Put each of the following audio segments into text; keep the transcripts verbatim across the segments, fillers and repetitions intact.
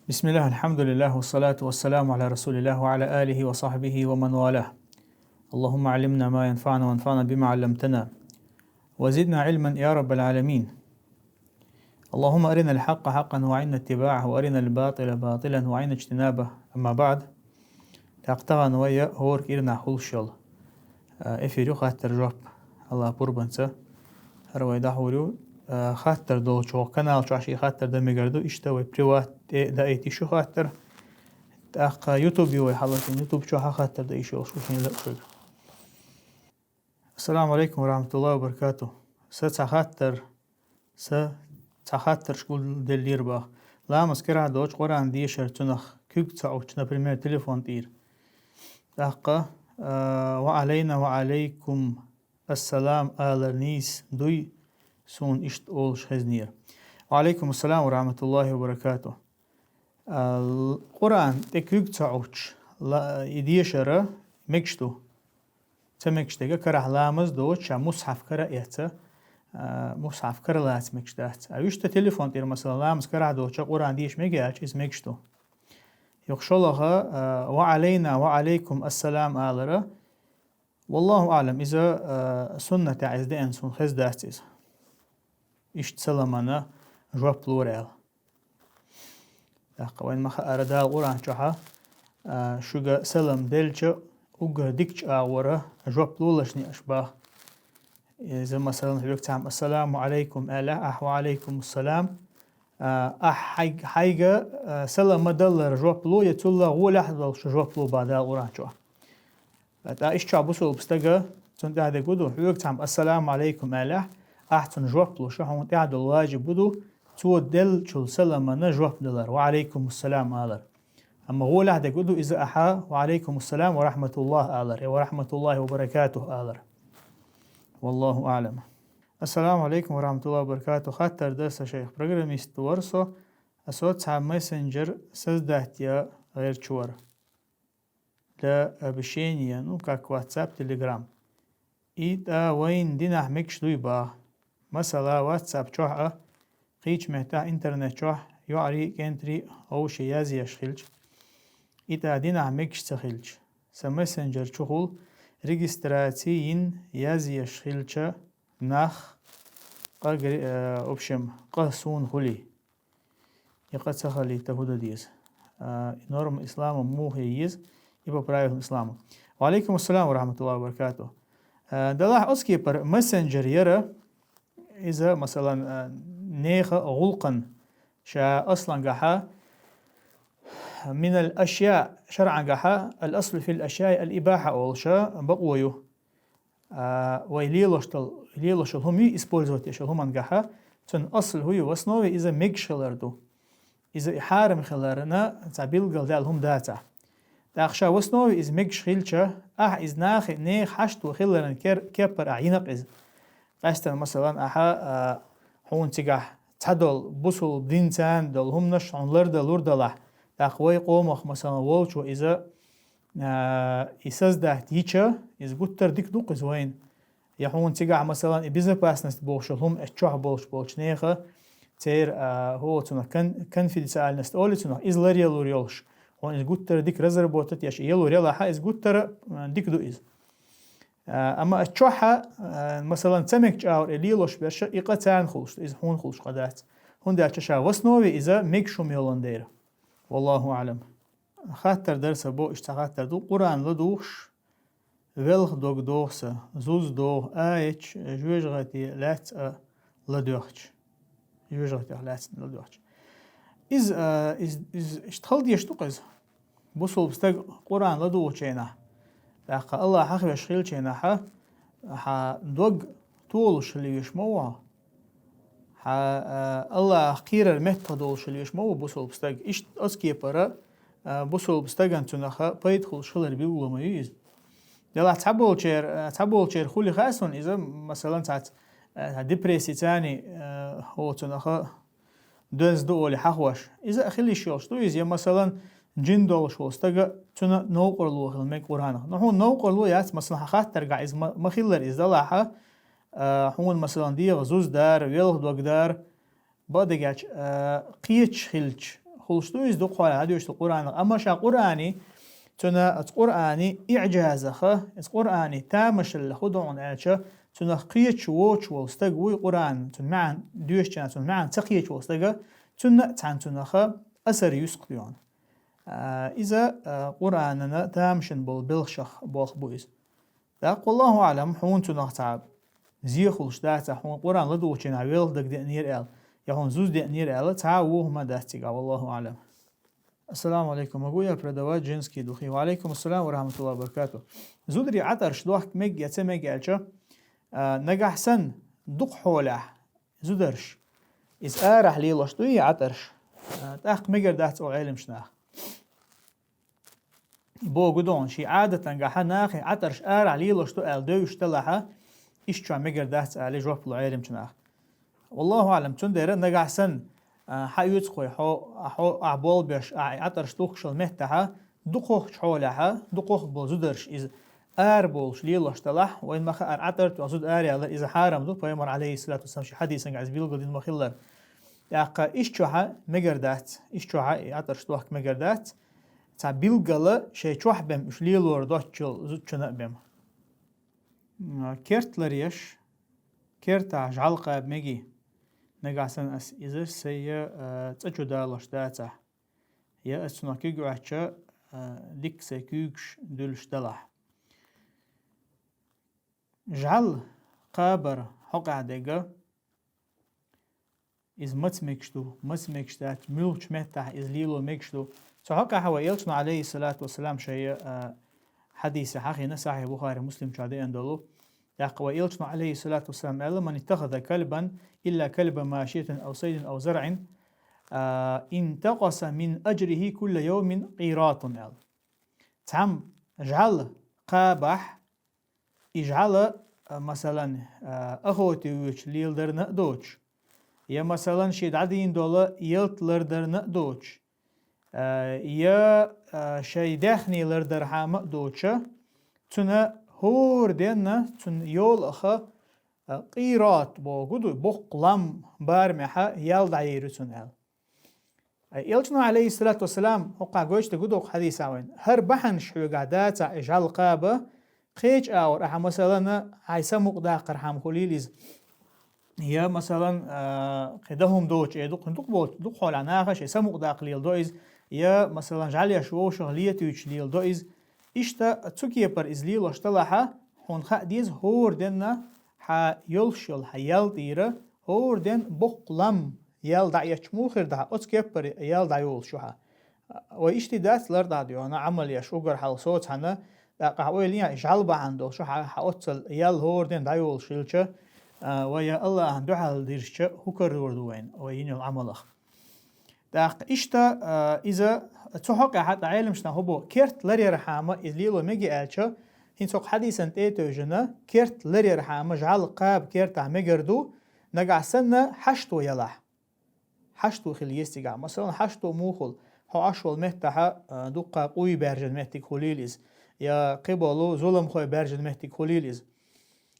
بسم الله، الحمد لله، والصلاة والسلام على رسول الله وعلى آله وصحبه ومن والاه. اللهم علمنا ما ينفعنا وانفعنا بما علمتنا وزدنا علما يا رب العالمين. اللهم أرنا الحق حقا وأعنا اتباعه وأرنا الباطل باطلا وأعنا اجتنابه. أما بعد. ТӀаккха тахан вай хӀора кӀирнахь хулаш йола, а, эфир ю, хаттар-жоп. Аллахь пурбанца хӀара вай дӀахьур ю. А, хаттар долча канал чохь ши хаттар дан мегар ду, иштта вай приват тӀе даийта йиш ю хаттар. ТӀаккха YouTube ю вай хьалатин, YouTube чохь а хаттар дан йиш йолуш ву шен лаьа шуьга. Ассаламу Ӏалайкум ва рахьматуллахӀи ва баракатухӀ. Сан цхьа хаттар, сан цхьа хаттарш гулделлера боху. Ламаз карахь доцуш Къуръан дешар, цунах куьг ца Ӏуттуш, например, телефон тӀера. ТӀаккха, а, ва Ӏалайна ва Ӏалайкум ассалам алар нийса дуй, суна иштта олуш хезнера. Ва Ӏалайкум ассалам ва рахьматуллахӀи ва баракатухӀ. А, л-, Къуръан тӀе куьг ца Ӏуттуш, ла-, и дешар мегаш ду. Ца мегаш дерг карахь ламаз доцуш, ша мусхьаф кара а эцца, а, мусхьаф кара лаца мегаш дац. А вуьшта телефон тӀера, масала, ламаз карахь доцуш Къуръан деша мега аьлча, иза мегаш ду. Юха шолгӀа, а, ва Ӏалайна ва Ӏалайкум ассалам алара, валлахӀу аӀлам, иза, а, суннатехь иза деана, суна хезна дац иза. Иштта саламана жоп лора аьлла. ТӀаккха вайна ма-хаъара, Дала Къуръан чохь, а, шуьга салам делча, уггар дикачу агӀора жоп лолаш неӀаш боху. Иза, масалан, хьоьга цхьамма «Ассаламу Ӏалайкум» аьллехь, ахь «Ва Ӏалайкум ассалам». А, ахь хьайг-, хьайга, а, салам ма-даллара жоп ло, я цул гӀолехь долуш жоп ло боху Дала Къуръан чохь. ТӀаккха иштта чохь бусулба стага, цунна тӀехь дерг хӀун ду, хьоьга цхьамма «Ассаламу Ӏалайкум» аьллехь, ахь цунна жоп луш, хьуна тӀехь долу важиб хӀун ду, цо деллачул саламана жоп далар. «Ва Ӏалайкум ассалам» алар. Амма гӀолехь дерг хӀун ду, иза ахьа «Ва Ӏалайкум ассалам ва рахьматуллахӀ» алар, я «Ва рахьматуллахӀи ва баракатухӀ» алар. ВаллахӀу аӀлам. Ассаламу Ӏалайкум ва рахьматуллахӀи ва баракатухӀ. Хаттар дар сан, шайх. Программист вара со, а со цхьа мессенджер создать ян гӀерташ вара для общения, ну, как WhatsApp, Telegram. И тӀа вайна динахь мегаш дуй боху. Масала, WhatsApp чохь а, кхечу меттехь интернет чохь йоӀарий, кӀентарий вовшийн язъеш хилча, и тӀа динахь мегаш ца хилча, сан мессенджер чухула регистраци йина язъеш хилча нах, къа гри-, э, в общем, къа суна хуьлий. И къа ца хилийта хӀун дан деза? А, и норма ислама муха еза, и по правилам ислама. Ва Ӏалайкум ассалам ва рахьматуллахӀи ва баракатухӀ. А, делахь оцу кепара мессенджер яра, иза, масалан, а, нехан гӀуллакхана ша аслангахьа, минал ашъя, шаръангахьа, ал-аслу фил ашъяи ал-ибахьа олуша бакъо ю. А, вай лелош дол-, лелош йолу хӀума ю, использовать еш йолу хӀумангахьа, цуьнан асл хӀун ю, в основе иза мегаш хилар ду. Иза и хьарам хиларна цхьа билгалдаьлла хӀума дацахь. ТӀаккха ша в основе иза мегаш хилча, ахь иза нахе, нехан хьашто хиларан кер-, кепара ахь йина-кх иза. Къаьстина, масалан, ахьа, а, хьуна цигахь цхьадолу бусулба динца долу хӀуманаш хьуна лардан-лурдалахь, тӀаккха вай къомах, масалан, волчо иза, а, и создать йича, иза гуттар дика ду-кх иза вайна. Я хьуна цигахь, масалан, и безопасность бохуш йолу хӀума, эс чохь болуш болчу нехан, церан, а, хӀо цунах кон-, конфиденциальность олу цунах, иза ларъялур йолуш, хьуна иза гуттар дика разработать еш, ялур ялахьа, иза гуттар а, а, дика ду иза. А, амма ас чохьа, а, масалан, ца мегча агӀор и лелош берш, и къа царна хуьлуш ду, иза хьуна хуьлуш къа дац. ХӀунда аьлча ша в основе иза мегаш хӀума йолун дера. Валлаху аӀлам. Хаттар дара сан, бо, иштта цхьа хаттар ду. Къуръан ладугӀуш, велха дог догӀу сан, зуз догӀу, аяташ жоьжахати лаьцна а ладоьгӀча. ЖожагӀатех лаьцна ладоьгӀча. Иза, а, иза, иза иштта хала дезаш ду-кх иза. Бусулба стаг Къуръан ладугӀучу хенахь, тӀаккха Аллахь хьахвеш хилча хенахьа, хьан дог толуш хила веш ма ву хьо. Хьан, а, Аллахь кхерар меттах долуш хила веш ма ву бусулба стаг. Иштта оцу кепара, а, бусулба стагана цунаха пайда хуьлуш хилар билгало ма ю иза. Делахь цхьаболчеран, цхьаболчеран хуьлий хаьа суна иза, масалан, цхьацца, а, депрессица, а, хӀо цунаха доьзна ду олий хьахош. Иза а хила йиш йолуш ду иза, я, масалан, джин долуш волу стага, цуьнан новкъарло хила мега Къуръанах. Ну, хьуна новкъарло яц, масалан, хьан хаттаргахь иза ма, ма хиллара иза далахьа, а, хьуна, масалан, дегӀан зуз дара, велха дог дара, бакъдерг аьлча, а, кхеташ хилча, хулаш ду иза дукха хьолахь дӀадоьшуш долу Къуръанах. Амма ша Къуръани, цуьнан оцу Къуръани иӀжазах, оцу Къуръани тамашаллах хӀун ду хьуна аьлча, цунах кхеташ воцуш волу стаг вуй Къуръан, цуьнан маьӀна доьшучу, цуьнан маьӀна ца кхеташ волу стага, цунна а цхьаьна цунах асар юьсу-кх хьуна. А, иза, а, Къуръанана тамашийна болу белхашах болх бу иза. ТӀаккха, валлаху аӀлам, хьуна цунах цхьа зе хуьлуш дацахь, хьуна Къуръан ладугӀучу хенахь велха дагадеанера аьлла, я хьуна зуза деанера аьлла, цхьа а вон хӀума дац цигахь, валлаху аӀлам. Ассаламу алейкум. Могу я продавать женские духи? Ва алейкум ассалам ва рахматуллахи ва баракатух. Зударий Ӏатарш дохка мега я ца мега аьлча, а, нагахь санна дукха хьолахь зударш иза арахь лелош дуй Ӏатарш, а, тӀаккха мегар дац олу Ӏеламчу наха. Богу догӀун, шен Ӏадатангахьа нахе Ӏатарш арахь лелош ду аьлла девзаш далахьа, иштта чохь мегар дац али жоп лу Ӏеламчу наха. Валлаху аӀлам, цундела нагахь санна, а, хьан оьцу хой, хьо, а, хьо, ахь болбеш, ахь Ӏатарш духкуш йолу меттахьа, дукхахчу хьолехьа, дукхах болу зударш иза ара болуш лелош далахь, вайн ма хаара Ӏатар тоьхна зуда ара ялар иза хьарам ду, пайхамар, алейхиссалату вассалам, шен хьадисангахь иза билгалдина ма хиллара. ТӀаккха иштта чохьа мегар дац, иштта чохьа и Ӏатарш дохка мегар дац, цхьа билггала шайн чохь бен уьш лелор доцучу зудчунна а бен. М, керт ларъеш, кертахь жӀаьла кхаба мегий? Нагахь санна ас иза сайн, а, цӀа чу далош дацахь, я ас цунах куьг Ӏоьттича, а, дикка сайн куьйгаш дуьллуш далахь. ЖӀаьла кхабар хьокъехь дерг, иза маца мегаш ду, маца мегаш дац, муьлхачу меттехь иза лело мегаш ду. Цу хьокъехь вай элчано, алейхиссалату вассалам, шайн, а, хьадисехь хьахийна, Сахьихь Бухари, Муслим чохь деана долу. ТӀаккха вай элчано, алейхиссалату вассалам, аьлла: «Ман иттахаза калбан илла калба машиятин ав сайдин ав заръин, а, интакъаса мин аджрихи кулла явмин къиратун», аьлла. Цхьамма жӀаьла кхабахь, и жӀаьла, а, масалан, а, охоте воьдуш леладарна а доцуш, я, масалан, шен дӀадийна долу ялта лардарна а доцуш, а, я, а, шайн даьхни лардархьама а доцуша, цуьнан хӀора денна, цуьнан йолах, а, къират бохург ду, боккха лам барамехьа ял дӀаер ю цуьнан аьлла. Элчано, алейхиссалату вассалам, хӀокхахь гойтуш дерг ду хӀокху хьадисехь вайна. ХӀара бахьанаш хьоьгахь дацахь и жӀаьла кхаба, кхечу агӀор ахьа, масалан, хьайн самукъадаккхархьама хуьлийла иза, я, масалан, а, кхин дан хӀума доцуш, э, дукха, дукха болчу, дукха хьолехь наха шайн самукъадаккха леладо иза, я, масалан, жӀаьлеш вовшах летуьйтуш леладо иза. Иштта цу кепара иза лелош далахьа, хьуна хаа деза хӀора денна хьан йолуш йолу хьан ял тӀера, хӀора денна боккха лам ял дӀаэцча муха хир ду хьан оцу кепара ял дӀайолуш ю хьан. Вай иштта дац лар дӀа а доьгӀна, Ӏамал еш угар хьал соцахьана, тӀаккха хьан ойла ян, и жӀаьла бахьана долуш ю хьан, хьан оццул ял хӀора денна дӀайолуш хилча, а, вай я Аллахьан дуьхьал дирзича, хӀу карор ду вайна, вай йина йолу Ӏамалах. ТӀаккха иштта, а, иза цу хьокъехь тӀе Ӏеламчу наха хӀун боху, керт ларъярхьама иза лело мегий аьлча, хӀинца хӀокху хьадисана тӀе а тевжина, керт ларъярхьама жӀаьла кхаба кертахь мегар ду, нагахь санна хьашто ялахь. Хьашто хила еза цигахь. Масалан, хьашто муха хуьлу, хьо Ӏаш волу меттахьа, а, дуккха къуй баьржина меттиг хуьлийла иза, я кхиболу зуламхой баьржина меттиг хуьлийла иза.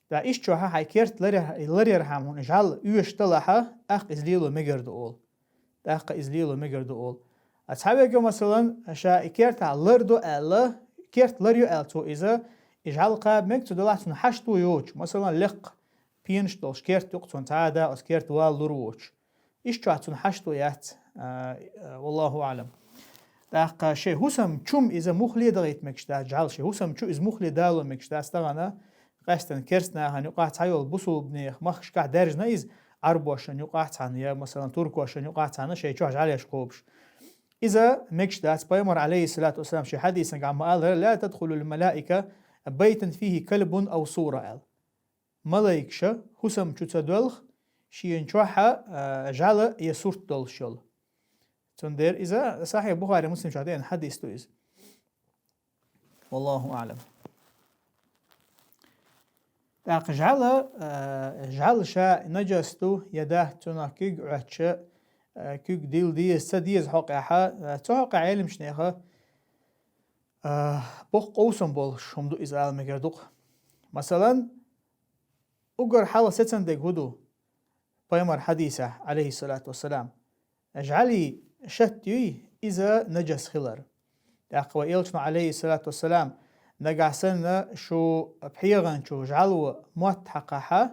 Ткъа иштта чохьа хьайн керт ларъя-, ларъярхьама хьуна жӀаьла оьшуш далахьа, тӀаккха иза лело мегар ду олу. ТӀаккха иза лело мегар ду олу. А цхьаверг, масалан, ша и кертахь лар ду аьлла, керт лар ю аьлла цо иза, и жӀаьла кхаба мега, цу делахь цунна хьашто йоцуш, масалан, лекха пенаш долуш керт ю-кх цунна, цхьа а дакъа оцу керта вала лур воцуш. Иштта чохь цунна хьашто яц, а, а, валлаху аӀлам. ТӀаккха шайн хӀусам чу-м иза мухле дахийта мегаш дац, жӀаьла шайн хӀусам чу иза мухле дало мегаш дац тахана, къаьстина керста нахана юкъахь цхьайолу бусулбанех махкашкахь даьржина иза, Ӏарбошна юкъахь цхьаьна, я, масалан, туркошна юкъахь цхьаьна шайн чохь жӀаьлеш кхобуш. Иза мегаш дац, пайхамар, алейхиссалату вассалам, шен хьадисангахь ма-аллара: «Ла тадхулул малаика байтан фихи калбун ав сура», аьлла. Малайкаша хӀусам чу ца доьлху, шена чохьа, а, жӀаьла я сурт долуш йолу. Цундела иза Сахьихь Бухари, Муслим чохь деана хьадис ду иза. Валлаху аӀлам. ТӀаккха жӀаьла, а, жӀаьла ша нажас ду, я дац цунах куьг Ӏоьттича, а, куьг дилла деза, ца деза хьокъехьа, а, цу хьокъехь Ӏеламчу неха, а, боккха къовсам болуш хӀума ду иза ала мегар ду-кх. Масалан, угар хьалха сецна дерг хӀун ду? Пайхамар хьадисехь, алейхиссалату вассалам, жӀаьлий шатта юй, иза нажас хилар. ТӀаккха вай элчано, алейхиссалату вассалам, нагахь санна шу пхьегӀанчу жӀалво мотт хьакхахьа,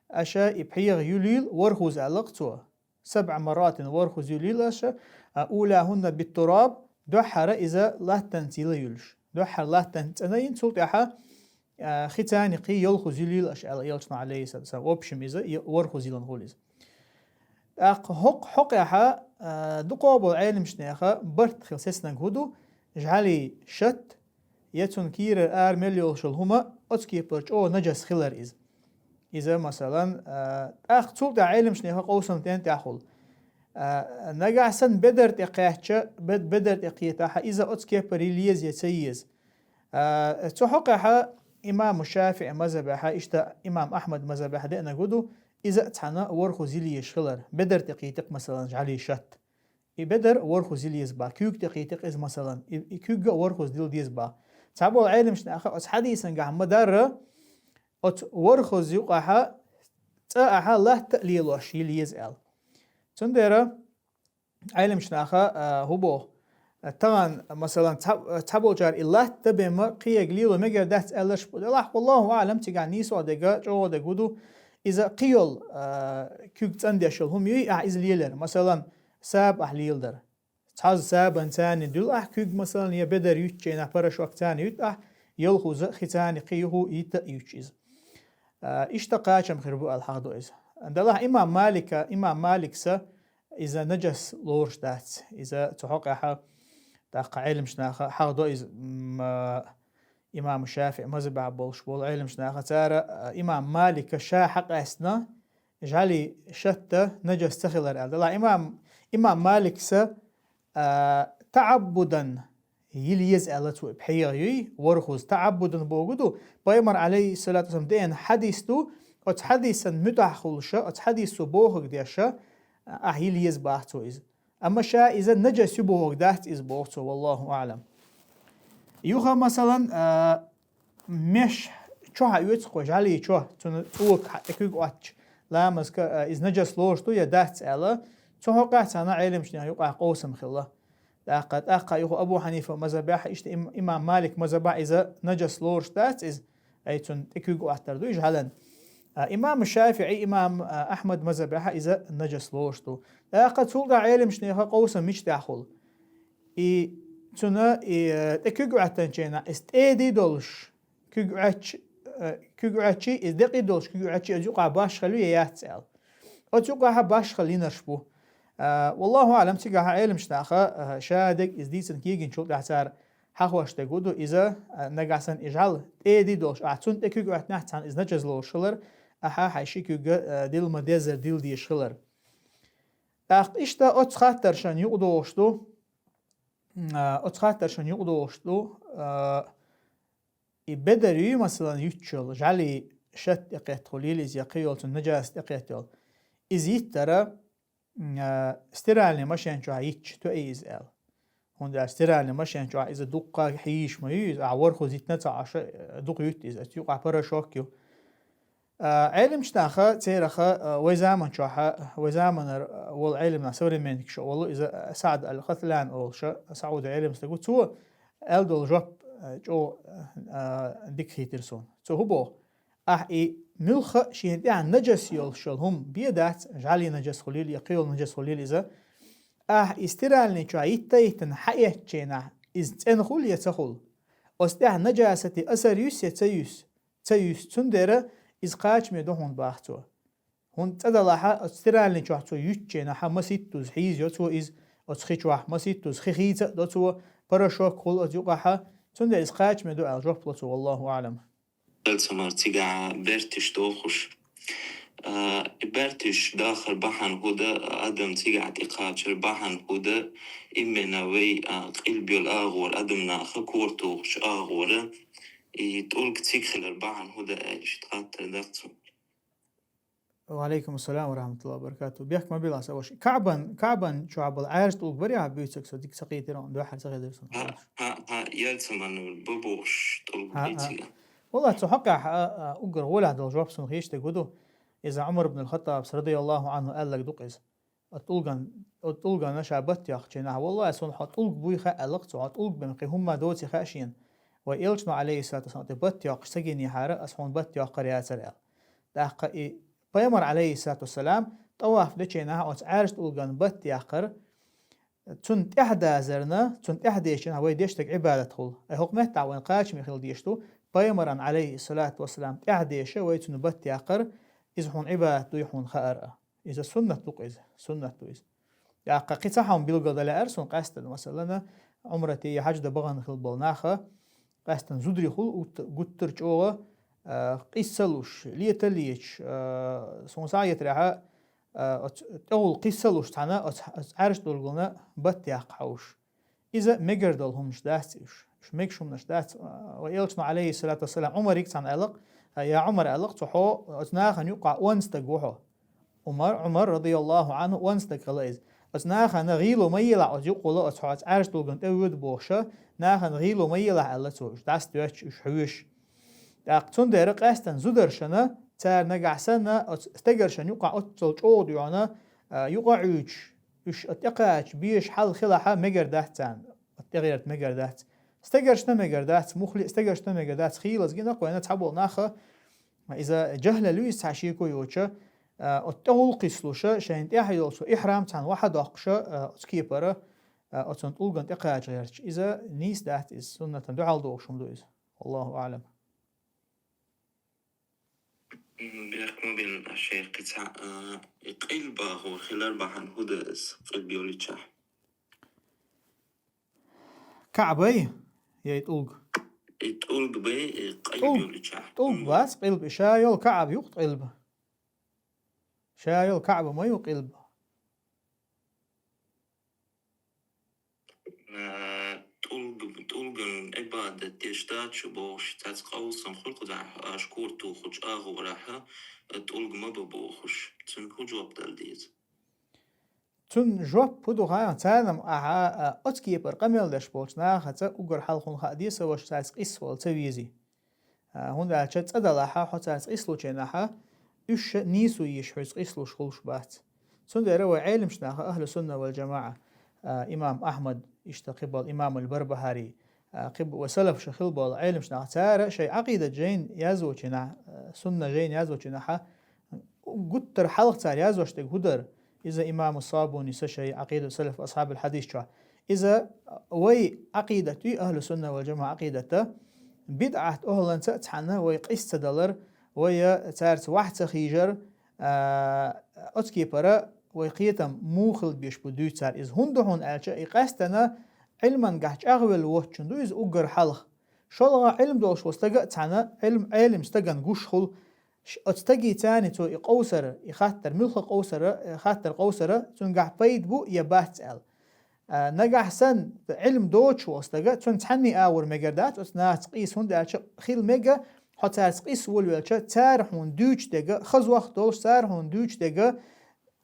аша и пхьегӀа юлийла ворхӀуза аьлла-кх цо. Сабъа марратин ворхӀуза юлийла аша, а, уляхӀунна биттураб, дуьххьара иза латтанца йила юлуш. Дуьххьара латтанца цӀена йина, цул тӀаьхьа, а, хи цани кхи йолхуза юлийла аша аьлла элчано, алейхиссалату вассалам. В общем, иза й-, ворхӀуза йилан хуьлу иза. ТӀаккха хӀокху хьокъехьа, а, дукхо болу Ӏелимчу неха барт хила сецнарг хӀун ду, жӀалий шатта, я цунна кийрара ара мел йолуш йолу хӀума оцу кепара чӀогӀа нажас хилар иза. Иза, масалан, а, тӀаккха цул тӀаьхьа Ӏелимчу неха къовсам тӀен тӀехь хуьлу. А, нагахь санна бедар тӀе кхаьчча, бед-, бедар тӀе кхетахьа, иза оцу кепара йила еза я ца еза. А, цу хьокъехьа имаму ШафиӀи мазхабехьа, иштта имам Ахьмад мазхабехьа деанарг хӀун ду, иза а цхьаьна ворхӀуза йила езаш хилар. Бедар тӀе кхийти-кх, масалан, жӀалий шатта. И бедар ворхӀуза йила еза бах. Куьйга тӀе кхийти-кх иза, масалан. И, и куьйга а ворхӀуза дила деза бах. Цхьаболу Ӏелимчу неха оцу хьадисангахь ма-дарра, оцу ворхӀуза юкъахьа цӀа ахьа латта а лелош йила еза аьлла. Цундела Ӏелимчу наха, а, хӀун боху? А, тахана, масалан, цхьа-, цхьаболчара и латта бен ма кхиерг лело мегар дац аьлларш бу делахь, валлаху аӀлам, цигахь нийсо а дерг, чӀогӀа дерг хӀун ду, иза кхин йолу, а, куьг цӀандеш йолу хӀума юй, ахь иза лелар. Масалан, саба ахь леладар. Цхьазза сабан царна дуьллу ахь куьг, масалан, я бедар юьттучу хенахь порошок царна юьтту ахь, йолхуза хи царна кхин юху йитта а юьттуш иза. А, иштта кхачам хир бу аьлла хьахдо иза. Делахь имам Малика, имам Маликса иза нажас лоруш дац. Иза цу хьокъехьа, тӀаккха Ӏелимчу наха хьахдо иза, м, а, имам ШафиӀи мазхабехь болуш болу Ӏелимчу наха цара, а, имам Малика ша хьакъаьстина, жӀалий шатта нажас ца хилар аьлла. Делахь имам, имам Маликса, а, таӀаббудан йила еза аьлла цо и пхьегӀа юй, ворхӀуза таӀаббудан бохург ду, пайхамар, алейхиссалату вассалам, деана хьадис ду, оцу хьадисан муьтӀахь хуьлуша, оцу хьадисо бохург деша, ахь йила еза бах цо иза. Амма ша иза нажас ю бохург дац иза боху цо, валлаху аӀлам. Юха, масалан, а, меш чохь а оьцу кхо, жӀалий чохь, цуьнан цӀока хьа тӀе куьг Ӏоттуш, ламазка, а, иза нажас лоруш ду я дац аьлла, цу хьокъехь цхьана Ӏелимчу нехан юкъахь къовсам хилла. ТӀаккха, тӀаккха юха Абу Хьанифа мазхабехь, иштта им-, имам Малик мазхабехь иза нажас лоруш дац иза, ай цунна тӀе куьг Ӏоттар ду и жӀалан. А, имам ШафиӀи, имам, а, Ахьмад мазхабехь иза нажас лоруш ду. ТӀаккха цул тӀаьхьа Ӏелимчу нехан къовсам мича тӀехь хуьлу? И цуьнан, и, э, тӀе куьг Ӏоттанчу хенахь, иза тӀеди долуш, куьг Ӏоттуш, э, куьг Ӏоттуш, иза декъий долуш куьг Ӏоттуш, иза юкъахь башхалла ю я яц аьлла. Оцу юкъахь башхалла йинарш бу. А, валлаху аӀлам, цигахь Ӏелимчу наха, а, ша дерг иза дийцина кегийначул тӀаьхьа цара хьахош дерг хӀун ду, иза, а, нагахь санна и жӀала тӀеди долуш, ахь цунна тӀе куьг Ӏоттинехь цхьана иза нажас лоруш хилар, ахьа хьайн ши куьг, а, дилла ма-деззара дилла дезаш хилар. ТӀаккха иштта оцу хаттаршна юкъадогӀуш ду, а, оцу хаттаршна юкъадогӀуш ду, а, и бедар юй, масалан, юьттуш йолу, жӀалий шатта тӀекхетта хуьлийла иза, я кхин йолу цуьнан нажас тӀекхетта йолу. Иза йиттара, м, а, стиральный машен чохь йитча тоьий иза аьлла. ХӀунда аьлча стиральный машен чохь иза дуккха хьийзаш ма ю иза, ахь ворхӀуза йитина ца Ӏаш, а, дукха юьтту иза, оцу юкъахь порошок ю. А, Ӏелимчу наха, цераха, а, вай заман чохьа, вай заманара, а, волу Ӏелим нах, современникаш а волу, иза, а, СаӀд аль-Катлан олуша, Саудий Ӏелим стаг ву, цо аьлла долу жоп, а, чӀогӀа, а, дика хийтира суна. Цо хӀун боху? Ахь и муьлхха а шена тӀехь нажас йолуш йолу хӀума бен дац, жӀалий нажас хуьлийла, я кхин йолу нажас хуьлийла иза. Ахь и стиральный чохь йитта а йиттина хьаэцчу хенахь, иза цӀена хуьлу я ца хуьлу? Оцу тӀехь нажасати асар юьсу я ца юьсу? Ца юьсу, цундела иза кхачаме ду хьуна бах цо. ХӀунда ца далахьа, оцу стиральный чохь цо юьттучу хенахьа масийттаза хьийзайо цо иза, оцу хи чохь масийттаза хи хийца а до цо, порошок хуьлу оцу юкъахьа, цундела иза кхачаме ду аьлла жоп ло цо, валлаху аӀлам. Цамар цигахь бертиш дохуш. А, и бертиш дахар бахьана хӀун дан, адам цигахь тӀекхачар бахьана хӀун дан, именно вай, а, къилба йолу агӀор, адам наха кортухучу агӀора, и тӀулг цига хилар бахьана хӀун дан аьлла, иштта хаттар дара цо. Ва алейкум ассалам ва рахматуллахи ва баракатух. Бехк ма билла, аса ваша. Каъбан, Каъбан чохь болу Ӏаьржа тӀулг барий хьан буьйцург, со дика ца кхийтира хьуна, дуьххьара ца хезира суна. Хьа, хьа, хьа, ял ца манна бу бохуш тӀулг хьа, буьйцург. Валла, цу хьокъехь, а, а, уггар гӀолехь долу жоп суна хеташ дерг хӀун ду. Иза Ӏумар ибн аль-Хаттабс, радияллаху Ӏанху, аьлларг ду-кх иза. От тӀулган, от тӀулгана ша бат йоккхачийнахьа, валлахӀи, сона хьо тӀулг буй хаьа аьлла-кх цо, хьо тӀулг бен кхин хӀумма доций хаьа шена. Вай Элчано, Ӏалайхи ссалату вассалам, тӀе бат йоккхаш ца гинехьара, ас хьона бат йоккхар яцар аьлла. ТӀаккха и пайхамар, Ӏалайхи ссалату вассалам, тӀаваф дечийнахьа оцу Ӏаьржа тӀулган бат яккхар, цунна тӀаьхьадазарна, цунна тӀаьхьадешчийнахьа вай деш дерг Ӏибадат хула. Ай хӀокху меттехь вайна кхачаме хила дезаш ду, пайхамаран, Ӏалайхи ссалату вассалам, тӀаьхьадеша вай цунна бат яккхар, иза хьуна Ӏибадат дуй хьуна хаар а. Иза суннат ду-кх иза, суннат ду иза. ТӀаккха кхин цхьа хӀума билгалдан лаьара суна къаьстина, масалана, Ӏумрате я хьаьж дан бахана хила болу наха, къаьстина зударий хула ут-, гуттар а чӀогӀа, а, къийса луш, лета леташ, а, суна схьахетарехьа, а, оцу тӀехула къийса луш цхьаьна оцу, оцу Ӏаьржа тӀулгана бат яккха хьовш. Иза мегар долу хӀуманаш дац уьш. Уьш мегаш хӀуманаш дац. А, вай Элчано, Ӏалайхи ссалату вассалам, Ӏумаре цхьаьна аьлла-кх, а, я Ӏумар, аьлла-кх цо, хьо оцу нахана юкъахь онда стаг ву хьо. Ӏумар, Ӏумар, радияллаху Ӏанху, онда стаг хилла иза. Оцу нахана гӀийло ма елахь оцу юкъахула, оцу хьо оцу Ӏаьржа тӀулгана тӀе воьду бохуша, нахана гӀийло ма елахь аьлла цо, уьш дӀасадоьттуш, уьш хьоьжуш. ТӀаккха цундела къаьстина зударшна, цара нагахь санна, оцу стегаршна юкъахь оццул чӀогӀа доьгӀна, а, юкъа а Ӏуьйдуш, уьш оцу тӀекхача безаш хьал хилахьа мегар дац царна, оцу тӀегӀерта мегар дац. Стегаршна мегар дац, муххале а стегаршна мегар дац, хийлаза гина кхойна цхьаболу наха, иза жахӀлал ю иза цхьа шеко йоцуша, а, оцу тӀехула къийсалуша, шайна тӀехь йолчу ихьрам цхьаьна вахьа доккхуша, а, оцу кепара, а, оцунна тӀулгана тӀекхача гӀерташ. Иза нийса дац иза, суннатана дуьхьал догӀуш хӀума ду иза. Аллаху аӀлам. М, бехк ма бина, шайх, кхин цхьа, а, и къилба хӀора хилар бахьана хӀун ду иза, къилба йолчохь? КаӀбай, я и тӀулг? И тӀулг бай, и къилба ТӀулг, йолчохь. ТӀулг ХӀунда? Бац къилба, и ша йолу КаӀба ю-кх къилба. Ша йолу КаӀба ма ю къилба. Э, тӀулг-, тӀулган Ӏибадат деш дац шу бохуш, цаьрца къовсам хуьлу кхузахь, аша кора тухучу агӀорахьа, э, тӀулг ма бан бохуш. Цуьнга хӀун жоп дала деза? Цуьнан жоп хӀун ду хаьий, царна ахьа, а, оцу кепара къамел деш болчу нахаца уггар хьалха хьуна хаа деза, сан ваша цаьрца къийсавала ца везий. А, хӀунда аьлча цӀа далахьа, хьо цаьрца къийсалучу хенахьа, уьш ша нийсо йийш хьоьца къийсалуш хуьлуш бац. Цундела вай Ӏелимчу наха, ахьлу сунна вал жамаӀа, а, имам Ахьмад, иштта кхин болу имамул Барбахьари, а, кхин бу-, вай салаф ша хила болу Ӏелимчу наха, цара шайн Ӏакъидат жайна язвочу хенахь, а, сунна жайна язвочу хенахьа, гуттар хьалха цара язвеш дерг хӀун дара? Иза имаму Сабуни сан шайн Ӏакъидат салаф асхьабул хьадис чохь. Иза вай Ӏакъидат ю, ахьлу сунна вал жамаӀа Ӏакъидата, бидӀат охӀланца а цхьаьна вай къийса ца далар, вай цаьрца вахь ца хийжар, а, оцу кепара вай кхетам муха хила безаш бу дуьйцу цара иза. ХӀунда хьуна аьлча, и къаьстана Ӏилман гахь чӀагӀвелла воцчунна ду иза уггар хьалха. ШолгӀа Ӏилма долуш волу стага а цхьаьна, Ӏилма Ӏелим стагана гуш хуьлу, ш-, оцу стаге царна цо и къовсар, и хаттар, муьлхха къовсара, э, хаттар къовсара, цуьнгахь пайда бу я бац аьлла. А, нагахь санна, Ӏилма доцуш волу стага, цуьнан цхьанний агӀор мегар дац оцу нахаца къийса, хӀунда аьлча хила мега, хьо цаьрца къийса волавелча, цара хьуна дуьйцуш дерг, хазох долуш цара хьуна дуьйцуш дерг,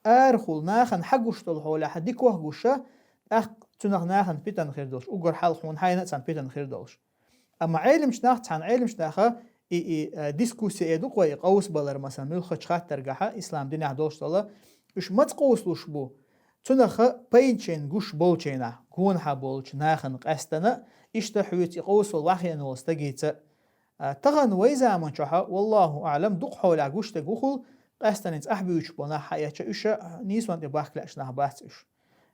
арахула нахана хьагуш долу хьолехь дикох гуша, тӀаккха цунах нахана питана хир долуш, уггар хьалха хьуна хьайна а цхьаьна питана хир долуш. Амма Ӏелимчу нах, цхьана Ӏелимчу наха и, и, э, дискуссия э ду-кх вай, и къовсабалар, масалан, муьлххачу хаттаргахьа, ислам динехь долуш дола, уьш маца къовсалуш бу? Цунаха пайда шайна гуш болчийнахь, гонахьа болчу нахана къаьстана, иштта хьоьца и къовсавала вахьена волу стагица. А, тахана вай заман чохьа, валлаху аӀлам, дукха хьолехь гуш дерг вухула, къаьстана цӀахь буьйцуш болу нах хьаэцча, уьш нийсонан тӀе бахка лаьаш нах бац уьш.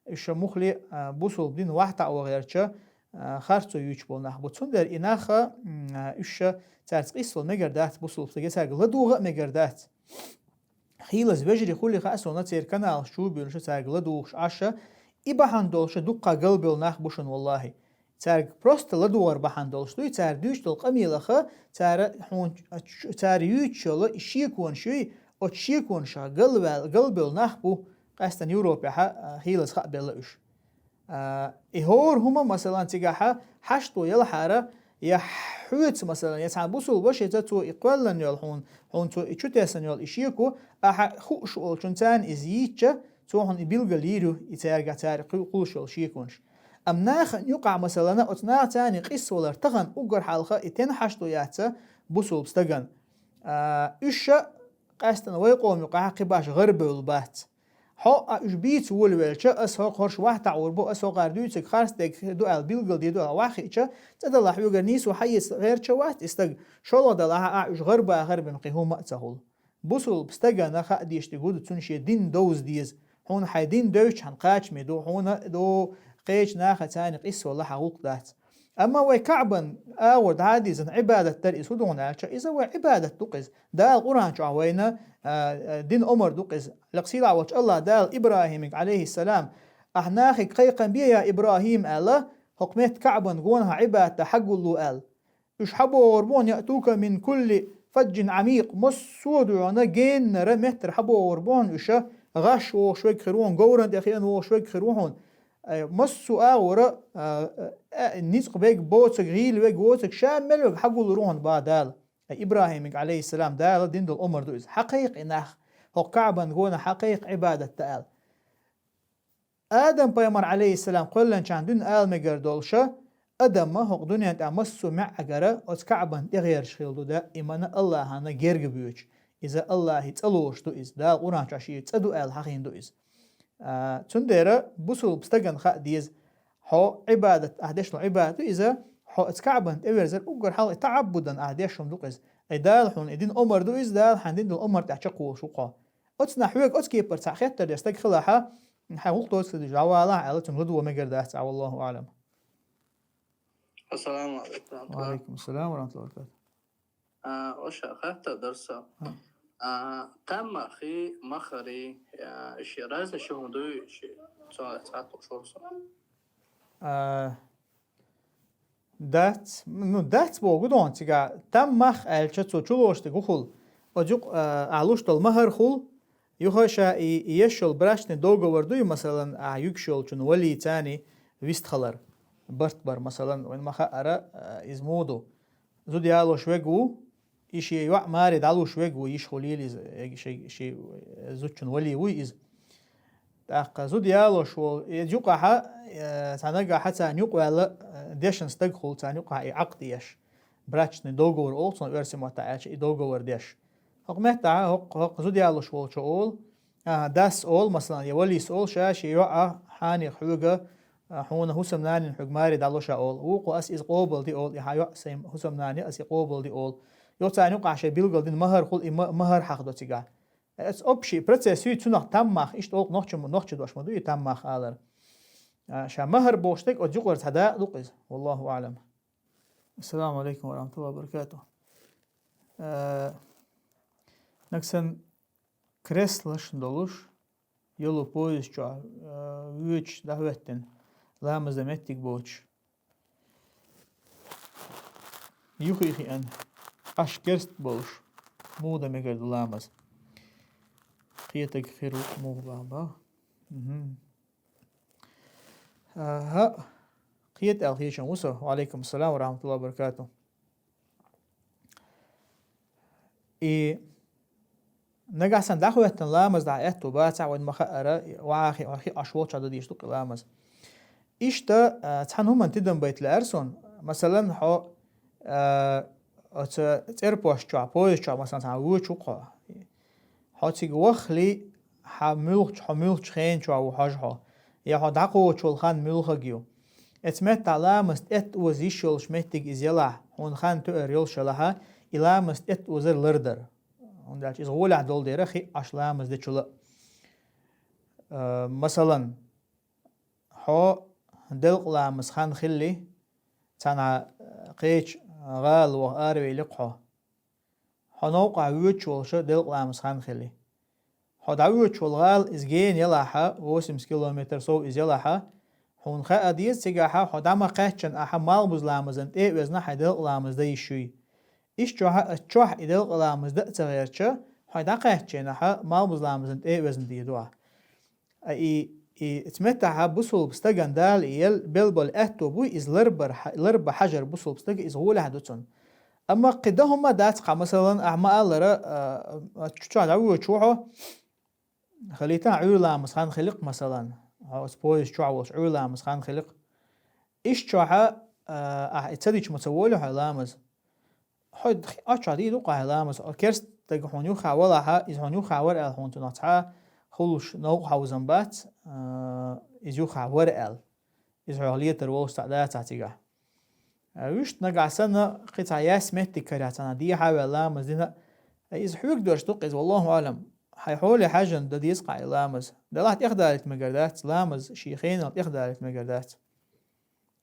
Уьш муххале, а, бусулба дин вахьтаӀо гӀертача, а, харцо юьйцуш болу нах бу. Цундела и нах, м, а, уьш цаьрца къийсавала мегар дац бусулба стаге, цаьрга ладугӀа а мегар дац. Хийлаза вежарий хуьлий хаьа суна, церан каналаш чу а буьйлуш, цаьрга ладугӀуш Ӏаш, и бахьана долуш дуккха галбевлла нах бу шуна, валлахӀи. Цаьрга просто ладугӀар бахьана долуш дуй, цара дуьйцуш долу къамелаха, цара хьуна, цара юьйцуш йолу и шеконаш юй, оцу шеконашах галваьл-, галбевлла нах бу, къаьстана Европехьа, а, хийлаза хаа белла уьш. А, и хӀора хӀума, масалан, цигахьа хьашто ялахьара, я хьоьца, масалан, я цхьана бусулба вашица цо и кхоьллина йолу хьуна, хьуна цо и чу тесна йолу и шеко, ахьа хууш волчун царна иза йийцча, цо хьуна и билгал йийр ю, и цаьрга цара кху-, кхуллуш йолу шеконаш. Амма нахана юкъахь, масалана, оцу наха царна къийсавалар тахана уггар хьалха и тен хьашто яц бусулба стагана. А, уьш ша къаьстана вай къоман юкъахь кхин баш гӀарабевлла бац. Хьо а уьш бийца волавелча, ас хьо хорш вахь таӀор бу, ас хьо гӀар дуьйцург харцдерг ду аьлла, билгал де ду аьлла, вахь хиъча, цӀа далахь хьоьгара нийсо хьаэца гӀерташ вац и стаг, шолгӀа далахь а уьш гӀарбахар бен кхин хӀума а ца хул. Бусулба стагана хаа дезаш дерг хӀу ду, цунна шен дин довза деза. Хьуна хьайн дин девчча хьан кхачаме ду, хьуна ду кхечу нахаца царна къисса вала хьан гӀуллакх дац. Амма вай Каъбан агӀор дӀа а диззина Ӏибадат дар иза хӀу ду хьуна аьлча, иза вай Ӏибадат ду-кх иза. Дала Къуръан чохь вайна, а, а, дина омар ду-кх иза. Лекха сийлахь волчу АллахӀа Дала ИбрахӀимига, Ӏалайхиссалам, ахь нахе кхайкхам бе, я ИбрахӀим, аьлла, хӀокху метта Каъбан гонах Ӏибадата хьагулло аьлла. Уьш хьабогӀур бу хьуна, яътука мин кулли фажжин Ӏамикъ, массо а дуьхьана геннара меттара хьабогӀур бу хьуна уьш, гӀаш вогӀуш верг хир ву хьуна, говран тӀе хиъна вогӀуш верг хир ву хьуна. Ай, массо а агӀора, а, а, ницкъ берг, боцург, гӀийла верг, воцург, ша мел верг хьагуллур ву хьуна бах Дала. Ай, ИбрахӀимига, Ӏалайхиссалам, Дала дина долу омар ду иза. Хьакхайкха и нах, хӀокху Каъбан гонах хьакхайкха Ӏибадат дан аьлла. Адам-пайхамар, Ӏалайхиссалам, кхоьллинчарна дуьйна ала мегар долуша, адаман хӀокху дуьнен тӀехь массо а маьӀӀагара оцу Каъбан тӀегӀераш хилла ду даимана АллахӀана герга боьдуш. Иза АллахӀан цӀа лоруш ду иза. Дала Къуръан чохь шен цӀа ду аьлла хьахийна ду иза. А, цундела бусулба стагана хаа деза, хьо Ӏибадат, ахь деш долу Ӏибадат ду иза, хьо оцу Каъбан тӀеверзар уггар хьалха и таӀаббудан ахь деш хӀума ду-кх иза. Ай, Дала хьуна и дина омар ду иза, Дала хьайн дина долу омар тӀехь чекхволуш ву хьо. Оцу нах хьоьга оцу кепара цхьаъ хеттар деш стаг хилахь, хьайн гӀуллакх доцург дӀавалахь аьлла, цунна ладогӀа мегар дац ахь, валлаху аӀлам. Ассаламу алейкум. Ва алейкум ассалам ва рахматуллахи ва баракатух. А, оша хаттар дара со. Хм. А, таммахи, махари, а, ши разный ши хӀума дуй, ши цо цхьаьна шура со. А, Дац, ну, дац боху гу дохьуна цигахь, таммах аьлча, цо чулош дерг хӀу хуьлу? Оцу юкъа, а, ахь луш долу махар хуьлу, юха ша и, и еш йолу брачный договор дуй, масалан, ахь юьгуш йолчун валийца вистхалар, барт бар, масалан, вайн ма хаъара, а, иза муха ду. Зуда ялош верг ву, и шен йоӀ маре дӀалуш верг ву, йиш хуьлийла иза, э, ши, ши, э, зудчун вали вуй иза. ТӀаккха зуда ялош волу, иза юкъахьа, э, цхьа нагахьа царна юкъаваьлла, э, дешна стаг хуьлу царна юкъахьа и Ӏакъд еш. Брачный договор олу цунах оьрсийн маттахь аьлча, и договор деш. ХӀокху меттахьа, хӀокху, хӀокху зуда ялош волчо олу, а, дас олу, масалан, я валис олу, ша шен йоӀа хьанех хьоьга, а, хьуна хӀусамнанин хьоьга маре дӀало ша олу. Вукхо ас иза къобалди олу, и хьан йоӀ сайн хӀусамнан я, ас и къобалди олу. Йо царна юкъахь шайн билгал дина махар хуьлу, и ма-, махар хьахдо цигахь. Оцу общий процесс юй цунах таммах, иштта олу нохча, нохча дош ма дуй и таммах алар. А, ша махар бохуш дерг оцу юкъара цхьа дакъа ду-кх иза. Валлаху аӀлам. Ассаламу алейкум ва рахматуллахи ва баракатух. А, нагахь санна креслаш долуш, йолу поезд чохь, а, воьдуш дӀахӀоьттина, ламаза меттиг боцуш. Юххе хиъна, Ӏаш керст болуш, муха дан мегар ду ламаз? Кхетаг хир ву муха бан бан. Мгм. ХӀаъ, кхета аьлла хеташ ву со. Ва алейкум ассалам ва рахматуллахи ва баракатух. И нагахь санна дӀахӀоьттина ламаз дӀа аьтту бацахь, вайн ма хаъара, вахьа хи-, хи Ӏаш волчохь дан дийш ду-кх и ламаз. Иштта, а, цхьана хӀуманна тидам байта лаьара суна. Масалан, хьо, а, оцу цӀерпошт чохь, поезд чохь, масалан, цхьана вочу ву-кх хьо. Хьо цига ваххале, хьан муьлххачу, хьо муьлххачу хенан чохь ву хьожа хьо, я хьо дӀакхочу волу хан муьлхаг ю. Эцу меттахь ламаз тӀетта оза йиш йолуш меттиг иза ялахь, хьуна хан тоьар йолуш ялахьа, и ламаз тӀетта озар лардар. ХӀунда аьлча иза гӀолехь долу дера хи Ӏаш ламаз дечул а. Э, масалан, хьо делкъа ламаз хан хилли, цхьана кхечу гӀала ваха аравелли-кх хьо. Хьо новкъахь воьдуш волуша делкъа ламаз хан хилли. Хьо дӀавоьдуш волу гӀала иза гена ялахьа, восемьдесят километр сов иза ялахьа, хьуна хаа деза цигахьа, хьо дӀа ма кхаьччан ахьа малхбуза ламазан тӀе а везна хьайн делкъа ламаз дан йиш юй. Иштта чохьа, ас чохь и делкъа ламаз дан а ца гӀертча, хьо дӀакхаьчченахьа, малхбуза ламазан тӀе а везна дийр ду ахь. А и, и, цу меттахьа бусулба стаган Дала и ел-, белбал аьтто буй, иза ларбар хьа-, ларба хьажар бусулба стага, иза гӀолехь ду цунна. Амма кхин дан хӀума дац кхаъ, масалан, ахьа ма-аллара, а, а, чу чохь дӀавоьдуш ву хьо, хилийтахьа Ӏуьйра ламаз хан хили-кх, масалан, хьо оцу поезд чохь волуш Ӏуьйра ламаз хан хили-кх. Иштта чохьа, а, ахьа и ца дича ма ца волу хьо ламаз. Хьо д-, хи Ӏаш чохь дийр ду-кх ахьа ламаз, хьо керста стаг хьуна юххе валахьа, иза хьуна юххе вара аьлла хьуна цунах цхьа кхуллуш новкъа хьовзам бац, а, иза юха вара аьлла. Иза хьох летар волуш цхьаъ дацахь цигахь. А, вуьшта нагахь санна, кхин цхьа яьсса меттиг карехь цхьанхьа дехьа а ваьлла, ламаз дина а, иза хьоьга дош ду-кх иза, валлаху аӀлам. Хьайн хьоле хьаьжжина дан деза-кх и ламаз. Делахь тӀехдалийта мегар дац, ламаз шен хенал тӀехдалийта мегар дац.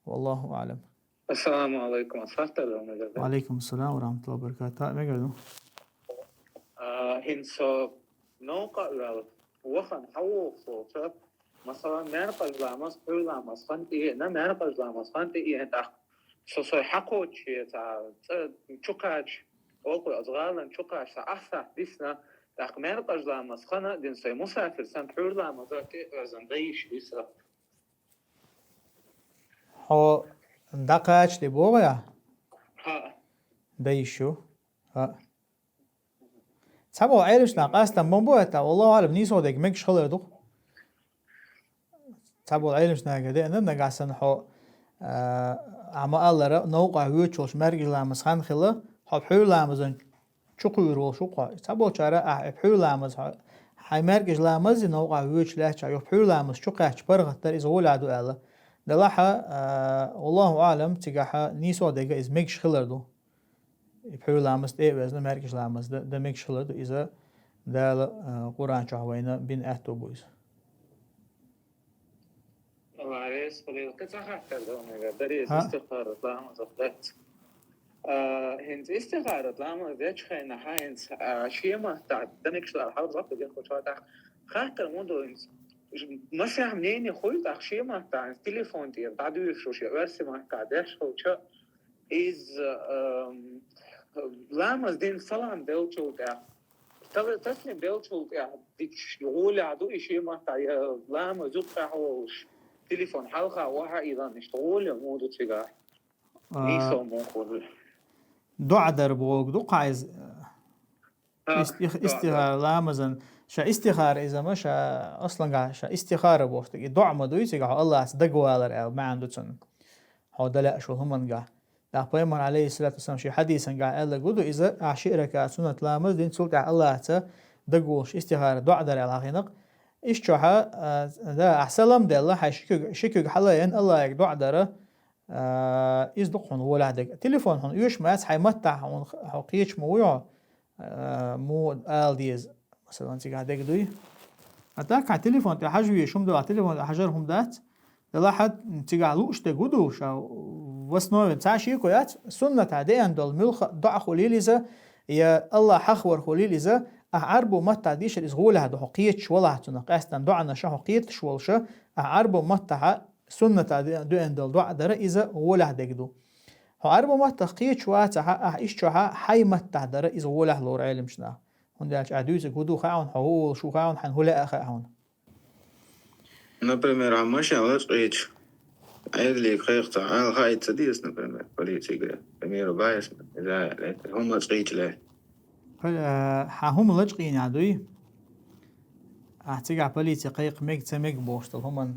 Валлаху аӀлам. Ассаламу алайкум. Ас хаттар дан мегар ду? Ва алайкум ассалам ва рахматуллахи ва баракатух. Мегар ду. А, хӀинца новкъа а ваьлла, вахана хьавогӀуш волча, масала, маьркӀажа ламаз, пхьуьйра ламаз хан тӀеэна, маьркӀажа ламаз хан тӀеэна тӀаккха. Со сой хьакхочуш цхьа цӀа чукхача, окху аса гӀалана чукхача цхьа ахсахь дисна, тӀаккха маьркӀажа ламаз хана а дина сой мусафир санна пхьуьйра ламаза тӀе а оьрзина дан йиш ю-кх иза. Хьо дӀакхача тӀе богӀу ахь? ХӀаъ. Дан йиш ю. ХӀаъ. Цхьаболу Ӏеламнаха къастам бан бу хӀетта, валлаху аӀлам, нийсо дерг мегаш хилар ду-кх. Цхьаболу Ӏеламнаха деана, нагахь санна хьо, а, ахь ма-аллара, новкъахь воьдуш волчу маьркӀажа ламаз хан хилла, хьо пхьуьйра ламазан чукхуьйр волуш ву-кх хьо. Цхьаболчара ахь и пхьуьйра ламаз хьо, хьайн маьркӀажа ламазе новкъахь воьдуш лаьттачохь, юха пхьуьйра ламаз чукхаьчча паргӀат дара, иза гӀолехь ду аьлла. Делахь, а, валлаху аӀлам, цигахь нийсо дерг иза мегаш хилар ду. И пхьуьйра ламаз тӀе а оьзна, маьркӀажа ламаз дан, дан мегаш хилар ду, иза Дала, а, Къуръан чохь вайна бина аьтто бу иза. Аллах реза хуьлийла. Кхин цхьа хаттар ду мегар ду, даре иза. ХӀаъ. Истихарат ламазах дац. А, хӀинца истихарат ламаз дечу хенахь хӀинца, а, шен маттахь дан мегаш хилар хьалха жоп дина кху чохь тӀаккха. Хаттар ма ду хӀинца. Масех мнение хуьлу тӀаккха шен маттахь хӀинца телефон тӀера дӀадуьйшуш я оьрсийн маттахь деш хилча, иза, ам, ламаз дина салам деллачул тӀаьхьа, тала-, таслим деллачул тӀаьхьа дича гӀолехь ду и шен маттахь, я ламаз юккъехь волуш, телефон хьалха охьа а йиллина, иштта гӀоле муха ду цигахь? А, нийсо муха хуьлу? ДоӀа дар бохург ду-кх иза. ХӀаъ, истих-, доӀа дар. Истихара ламазан, ша истихара иза ма, ша аслангахь ша истихара бохург, и доӀа ма дуй цигахь, хьо Аллахьца дагавалар аьлла маьӀна ду цуьнан. Хьо дан лаьаш волу хӀумангахь. ТӀаккха пайхамар, Ӏалайхиссалату вассалам, шен хьадисангахь аьлларг ду иза, ахь ши ракаӀат суннат ламаз дина, цул тӀаьхьа Аллахьца дагаволуш истихара доӀа дар аьлла хьахийнарг. Иштта чохь, а, да, ахь салам делла, хьайн ши куьг, ши куьг хьалаайина Аллахье доӀа дара, а, иза ду-кх хьуна гӀолехь дерг. Телефон хьуна оьшуш ма яц, хьайн маттахь хьуна х-, хьо кхеташ ма вуй хьо, а, муха ала деза, масалан, цигахь дерг дуй. А так хьан телефон тӀе хьажа везаш хӀума делахь, телефон тӀе хьажар хӀума дац. Делахь хьан цигахь лууш дерг хӀун ду ша? В основе цхьа шеко яц, суннатахь деана долу муьлхха а доӀа хуьлийла иза, я Аллахь хьахавар хуьлийла иза, ахь Ӏарбо маттахь дийшар иза гӀолехь ду, хьо кхеташ валахь цунах, къаьстина доӀанаш хьо кхеташ волуша, ахь Ӏарбо маттахь суннатахь де-, деана долу доӀа дара иза гӀолехь дерг ду. Хьо Ӏарбо маттах кхеташ вацахь, ахь иштта чохь хьайн маттахь дара иза гӀолехь лору Ӏеламчу наха. ХӀунда аьлча ахь дуьйцург хӀун ду хаьа хьуна, хьо хӀун олуш ву хаьа хьуна, хьайна хӀун лаьа хаьа хьуна. Например, хьан машен лачкъийча, Ӏедале кхайкхича, ала хаийта ца деза, например, полицига, к примеру, баьс, иза, хӀума лачкъийча ле. Пол-, а, хьан хӀума лачкъийна дуй? Ахь цигахь полице кхайкха мега ца мега бохуш долу хӀуманна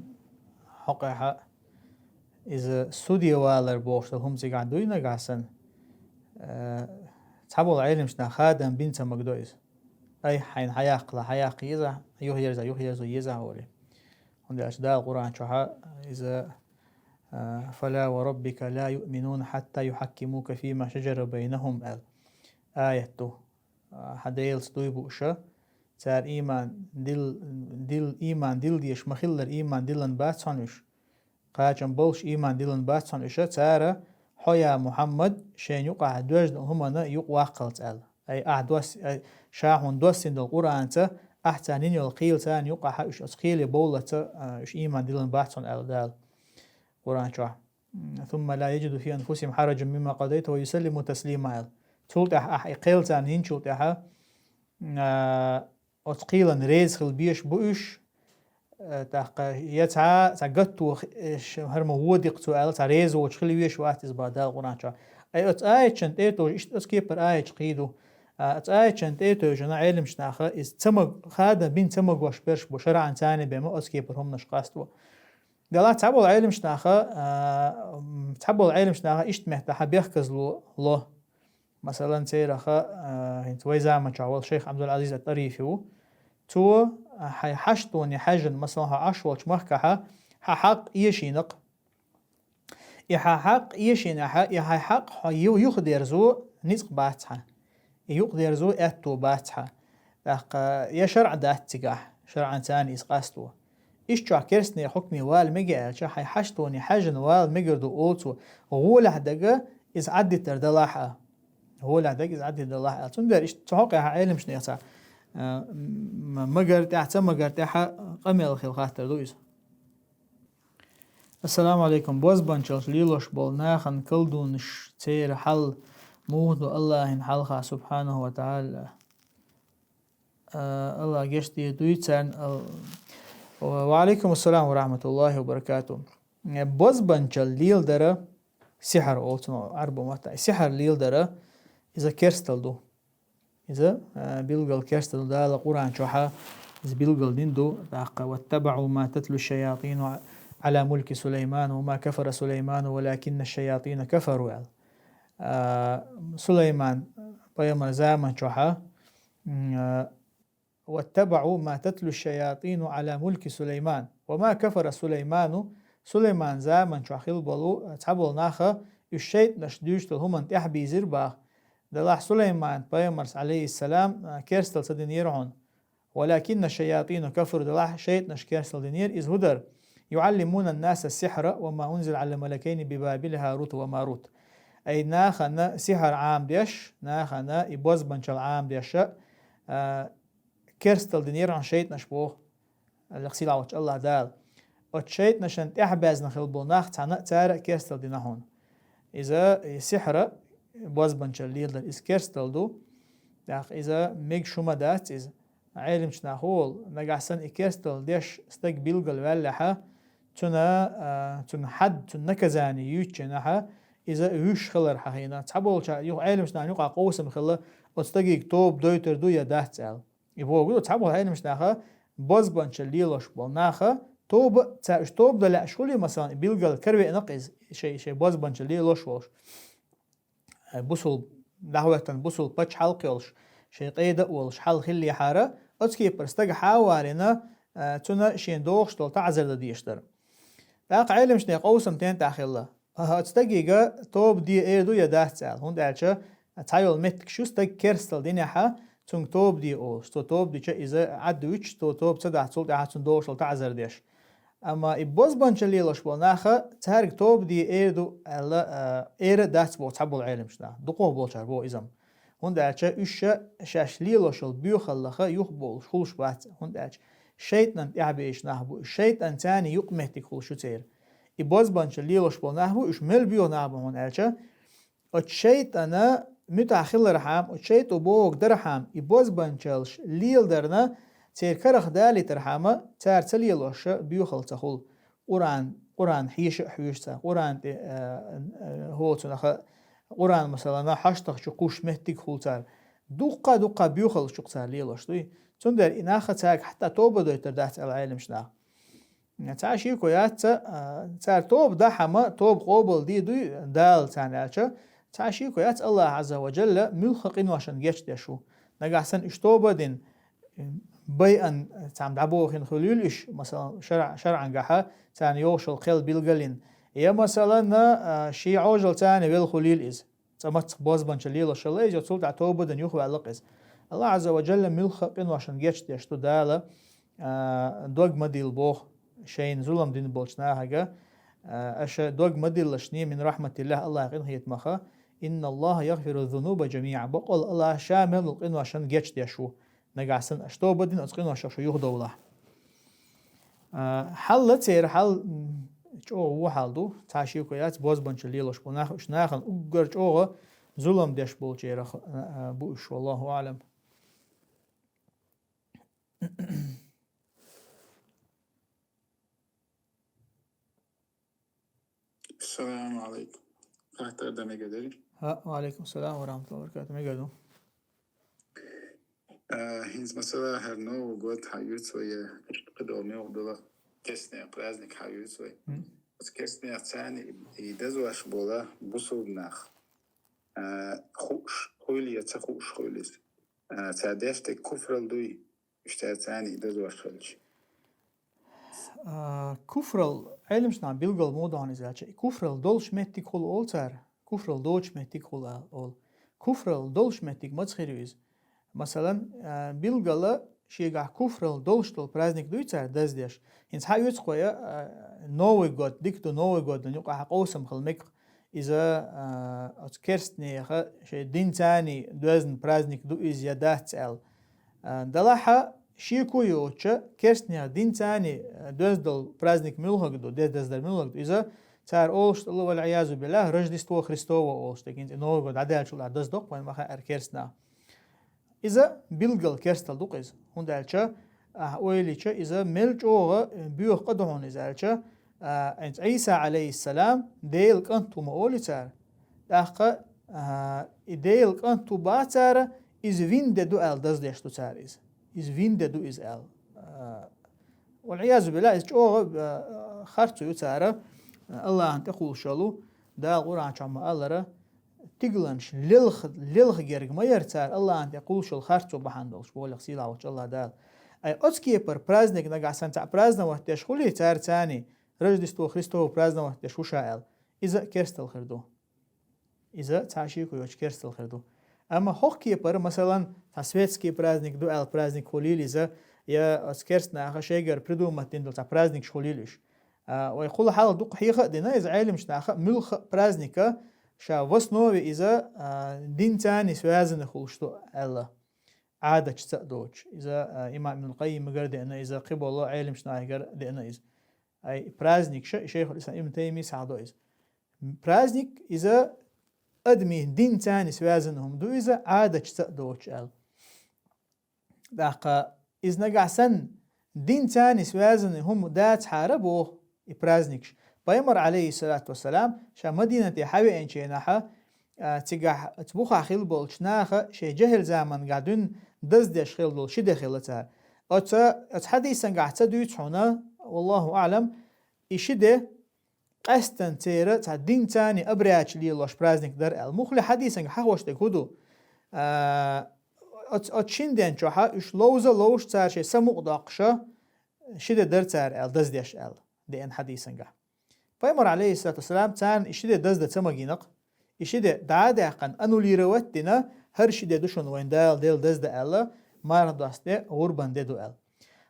хьокъехь а, иза суде валар бохуш долу хӀума цигахь дуй нагахь санна? Э, цхьаболу Ӏеламчу наха хадам бина ца магадо иза. Ай, хьайна хьаяккхалахь, хьаяккха еза, юхаерза, юхаерзо еза олий. ХӀунда аьлча Дала Къуръан чохь иза, а, «Фала ва раббика ла юъминуна хьатта юхьаккимука фима шаджара байнахум», аьлла аят ду. А, хьан Делаца дуй бу уьш, цара ийман дил-, дил-, ийман дилла дезаш ма-хиллара ийман диллина бац хьуна уьш. Кхачам болуш ийман диллина бац хьуна уьш, цара хьо, я Мухьаммад, шайна юкъахь доьжна хӀуманна юкъаваккхалц аьлла. Ай, ахь дос-, ай, ша хьуна доссийна долу Къуръанца, ахь царна йина йолу кхел царна юкъахь уьш оцу кхеле бовллаца, а, уьш ийман диллина бац хьуна аьлла Дала Къуръан чохь. «Сумма ла яджиду фи анфусихим хьараджан мимма къадайта ва юсаллиму таслима», аьлла. Цул тӀаьхьа ахь и кхел царна йинчул тӀаьхьа, а, оцу кхелан реза хила безаш бу уьш, а, тӀаккха я цхьа, цхьа гатто х-, э, ш-, хӀара ма вон дикха цо аьлла, цхьа реза воцуш хила везаш вац иза боху Дала Къуръан чохь. Ай оцу аятчан тӀе а товжа, иштта оцу кепара аяташ кхийду. А, оцу аятчан тӀе а тевжина Ӏеламчу наха иза ца маг-, хадам бина ца магош берш бу, шарӀан царна бен ма оцу кепара хӀуманаш къасто. Делахь цхьаболу Ӏеламчу наха, а, м, цхьаболу Ӏеламчу наха иштта меттахь бехказло ло. Масалан, церах, а, хӀинца вай заманчохь волу шайх Ӏабдул-Ӏазиз ат-ТӀарифи ву. Цо хьай хьаштоне хьаьжжина, масала, хьо Ӏаш волчу махкахьа хьан хьакъ эшийнакх. И хьан хьакъ эшийнехьа, и хьай хьакъ хьо ю-, юхадерзо ницкъ бац хьан. И юкъадерзо аьтто бац хьан. ТӀаккха я шарӀ дац цигахь, шарӀан царна иза къасто. Иштта чохь керстне хьукме вала мега аьлча, хьай хьаштоне хьаьжжина вала мегар ду олу цо, гӀолехь дага иза Ӏаддитар далахь а. ГӀолехь дага иза Ӏаддитар далахь а. Цундела иштта цу хьокъехь Ӏеламчу нехан цхьа, а, м-, магар тӀехь, ца магар тӀехьа къамел хила хаттар ду иза. Ассаламу алейкум. Бозбанчаллаш лелош болу нахана колдунаш, церан хьал муха ду Аллахьан хьалха, субхьанаху ва таӀала? А, Аллах гечдийр дуй царна, ал-, ва алейкум ассалам ва рахматуллахи ва баракату. Э, бозбанчалла леладара, сихьар олу цунах Ӏарбо маттахь. Сихьар леладара, иза керстал ду. Иза, а, билггал керстал ду. Дала Къуръан чохьа иза билггал дина ду. ТӀаккха: «واتبعوا ما تتلو الشياطين على ملك سليمان وما كفر سليمان ولكن الشياطين كفروا», аьлла. А, Сулайман пайхамар заман чохьа, м, а, «واتبعوا ما تتلو الشياطين على ملك سليمان وما كفر سليمان». Сулайман заман чохь хилла болу цхьаболу наха уьш шайтӀанаш дуьйцуш долу хӀуманна тӀаьхьабийзира баха. Делахь Сулайман пайхамарс, алейхиссалам, керстал ца динера хьуна. «ولكن الشياطين كفروا», делахь шайтӀанаш керстал динера, иза хӀун дара? «يعلمون الناس السحر وما أنزل على الملكين ببابل هاروت وماروت». Ай нахана сихьар Ӏамадеш, нахана и бозбанчалла Ӏамадеш, а, керстал динера хьуна шайтӀанаш боху, Аллах сийлахь волчу Аллах Дала. Оцу шайтӀанашна тӀаьхьа баьзна хилла болу нах цхьаьна а цара а керстал дина хьуна. Иза, и сихьара, бозбанчалла леладар, иза керстал ду. ТӀаккха иза мегаш хӀума дац иза. Ӏеламчу наха олу, нагахь санна и керстал деш стаг билггал ваьллехьа, цуьнан, а, цуьнан хьад, цуьнан наказание юьйцучу хенахьа, иза вуьш хилар хьахийна. Цхьаболча юха Ӏеламчу нахана юкъахь къовсам хилла, оцу стаге тоба дойтур ду я дац аьлла. И боху ду, цхьаболу Ӏеламчу наха, бозбанчалла лелош болу наха, тоба, ца уьш тоба дан лаьаш хуьлий, масалан, и билггал каравеана-кх иза, шайн, шайн бозбанчалла лелош волуш. Э, бусул, дӀахӀоьттина бусул пачхьалкх йолуш, шайн къеда а волуш, хьал хиллехьара, оцу кепара стаг хьа а валийна, э, цунна шен догӀуш долу таӀзар дан дезаш дара. ТӀаккха Ӏеламчу нехан къовсам тентахь хилла. Аха, оцу стаге тоба де эр ду я дац аьлла, хӀунда аьлча цхьайолу меттигаш ю, стаг керстал динехьа, цуьнга тоба де олуш. Цо тоба дича иза Ӏад вуьтуш, цо тоба ца дахь, цул тӀаьхьа цунна догӀуш долу таӀзар деш. Амма и бозбанчалла лелош болу наха, цаьрга тоба де эр ду аьлла, а, эр а дац боху цхьаболу Ӏеламчу наха. Дукхах болчара боху иза-м. ХӀунда аьлча уьш ша шаьш лелош йолу боьхаллаха юхаболуш хуьлуш бац. ХӀунда аьлча шайтӀанна тӀаьхьабевзаш нах бу уьш. ШайтӀан царна юкъаметтиг хуьлуш ю церан. И бозбанчалла лелош болу нах бу уьш, мел боьха нах бу хьуна аьлча, оцу шайтӀана муьтӀахь хилархьама, оцу шайтӀо бохург дархьама, и бозбанчаллаш леладарна, церан карах далийтархьама, цара ца лелош боьхалла ца хуьлу. Къуръан, Къуръан хьеша а хьоьшу цара, Къуръан тӀе, а, а, хӀоцунаха, Къуръан, масалана, хьаштагӀ чу кхуссуш меттиг хуьлу цара. Дуккха-дуккха боьхаллаш чу цара лелош дуй. Цундела и наха цаьрга хьатта тоба дойтур дац аьлла Ӏеламчу наха. Цхьа шеко яц, а, цара тоба дахьама, тоба къобал де дуй Дала царна аьлча, цхьа шеко яц, Аллах Азза ва Джалла муьлхха къиношан гечдеш ву. Нагахь санна уьш тоба а дина, байан цхьамма дӀабохийна хуьлийла уьш, масалан, шаръ-, шаръангахьа царна йогӀуш йолу кхел билгалйина. Я, масалан, а, шен Ӏожалла царна велла хуьлийла иза. Цкъа мацах бозбанчалла лелош хилла иза, я цул тӀаьхьа тоба а дина юхаваьлла-кх иза. Аллах Азза ва Джалла муьлхха къиношан гечдеш ду Дала, а, дог ма дилла боху шайна зулам дина болчу нахага, а, аша дог ма диллалаш, не мин рахматиллах, Аллахьан къинхетамаха, инна Аллаха ягъфиру зунуба джамиъа. Бакъволу Аллах ша мел долу къиношан гечдеш ву. Нагахь санна аша тоба дина, оцу къиношах шу юхадовлахь. А, хьал ла церан хьал, м, чӀогӀа вон хьал ду, цхьа шеко яц, бозбанчалла лелош болу нах, уьш нахана уггар чӀогӀа зулам деш болчарах, а, а, бу уьш, валлаху аълам. Ассаламу алейкум. Хаттар дан мегар ду? Ха, ва алейкум салам ва рахматуллахи ва баракатух. Мегар ду? Э, хӀинца масала, хӀара Новый год хьан юьрца вай, я иштта кхидолу муьлха долу керстнех праздник хьан юьрца вай. М. Оцу керстнех царна и, и дазош бола бусулба нах, э, хууш хуьлий я ца хууш хуьлий иза? Э, цара деш дерг куфралла дуй? Иштта царна и дазош хилча. А, куфрал, Ӏелимаш наха билгал мо ду хьуна из аьлча, куфрал долуш меттиг хула олу цара, куфрал доцуш меттиг хула олу. Куфрал долуш меттиг маца хир ю иза? Масалан, а, билгала шегахь куфрал долуш долу праздник дуй цара даздеш. ХӀинца хьан оьцу кхоя, а, Новый год, дика ду Новый год, юкъахь къовсам хила мега иза, а, оцу керстнеха шайн динца царна доьзна праздник ду иза я дац аьлла. А, далахьа шеко йоцуча керстнех динца царна, э, доьздал праздник муьлхаг ду, де даздар муьлхаг ду. Иза цара олуш тӀала, валь-Ӏиязу биллахь, Рождество Христово олуш тӀе, хӀинца Новый год дӀадаьллачул а даздоккху вайн ма хаьара керстнах. Иза билггал керстал ду-кх иза. ХӀунда аьлча, ахьа ойлича, иза мел чӀогӀа, э, боьха къа ду хьуна иза аьлча, а, хӀинца Ӏийса, Ӏалайхиссалам, Делан кӀант ву ма олий цара. ТӀаккха, а, и Делан кӀант ву бах цара, иза вина де ду аьлла даздеш ду цара иза. Иза вина де ду иза аьлла. А, валь-Ӏиязу биллахь, иза чӀогӀа, а, харцо ю цара, а, Аллахьан тӀекхуллуш йолу, Дала Къуръан чохь ма-аллара, тигаланаш лелха, лелха герга ма яра цара Аллахьан тӀекхуллуш йолу харцо бахьана долуш, боху-кх сийлахь волчу Аллахь Дала. Ай, оцу кепара праздник нагахь санна цхьаъ праздновать деш хуьлий цара царна, Рождество Христово праздновать деш ву ша аьлла, иза а керстал хир ду. Иза цхьа шеко йоцуш керстал хир ду. Амма хӀокху кепара, масалан, цхьа светский праздник ду аьлла праздник хуьлийла иза, я оцу керст наха шайгара придумать дина долу цхьа праздникаш хуьлийла уьш. А, вай хӀула хьалха дукха хьеха а дина, иза Ӏелимаш наха муьлхха а праздника ша в основе иза, а, динца царна связанный хуьлуш ду аьлла. Ӏадаташца а доцуш. Иза, а, имам Ибн Къаййимагара деана, иза кхиболу Ӏелимаш нахагара деана иза. Ай, праздникаш, и Шайхул-Ислам Ибн Таймийс хьахдо иза. Праздник, иза адамийн динца царна связанный хӀума ду иза, Ӏадаташца а доцуш аьлла. ТӀаккха иза нагахь санна динца царна связанный хӀума дацахьара боху и праздникаш. Пайхамар, Ӏалайхиссалату вассалам, ша Мадинате хьавеанчу хенахьа, а, цигахь оцу бухахь хилла болчу наха шайн жехӀил замангахь дуьйна даздеш хилла долу ши де хилла цара. Оцу, оцу хьадисангахь ца дуьйцу хьуна, валлаху аӀлам, и ши де къаьсттина церан цхьа динца царна обрядаш лелош праздник дара аьлла. Муххале хьадисангахь хьахош дерг хӀун ду? А, оц-, оцу шина ден чохьа уьш ловза ловш цара шайн са мукъадоккхуша ши де дара цара аьлла, даздеш аьлла, деана хьадисангахь. Пайхамар, Ӏалайхиссалату вассалам, царна и ши де даздан ца магийнакх, и ши де дӀа а даьккхина, аннулировать а дина, хӀара ши де ду шуна вайн Дала делла даздан аьлла, марха досту де, гӀурбан де ду аьлла.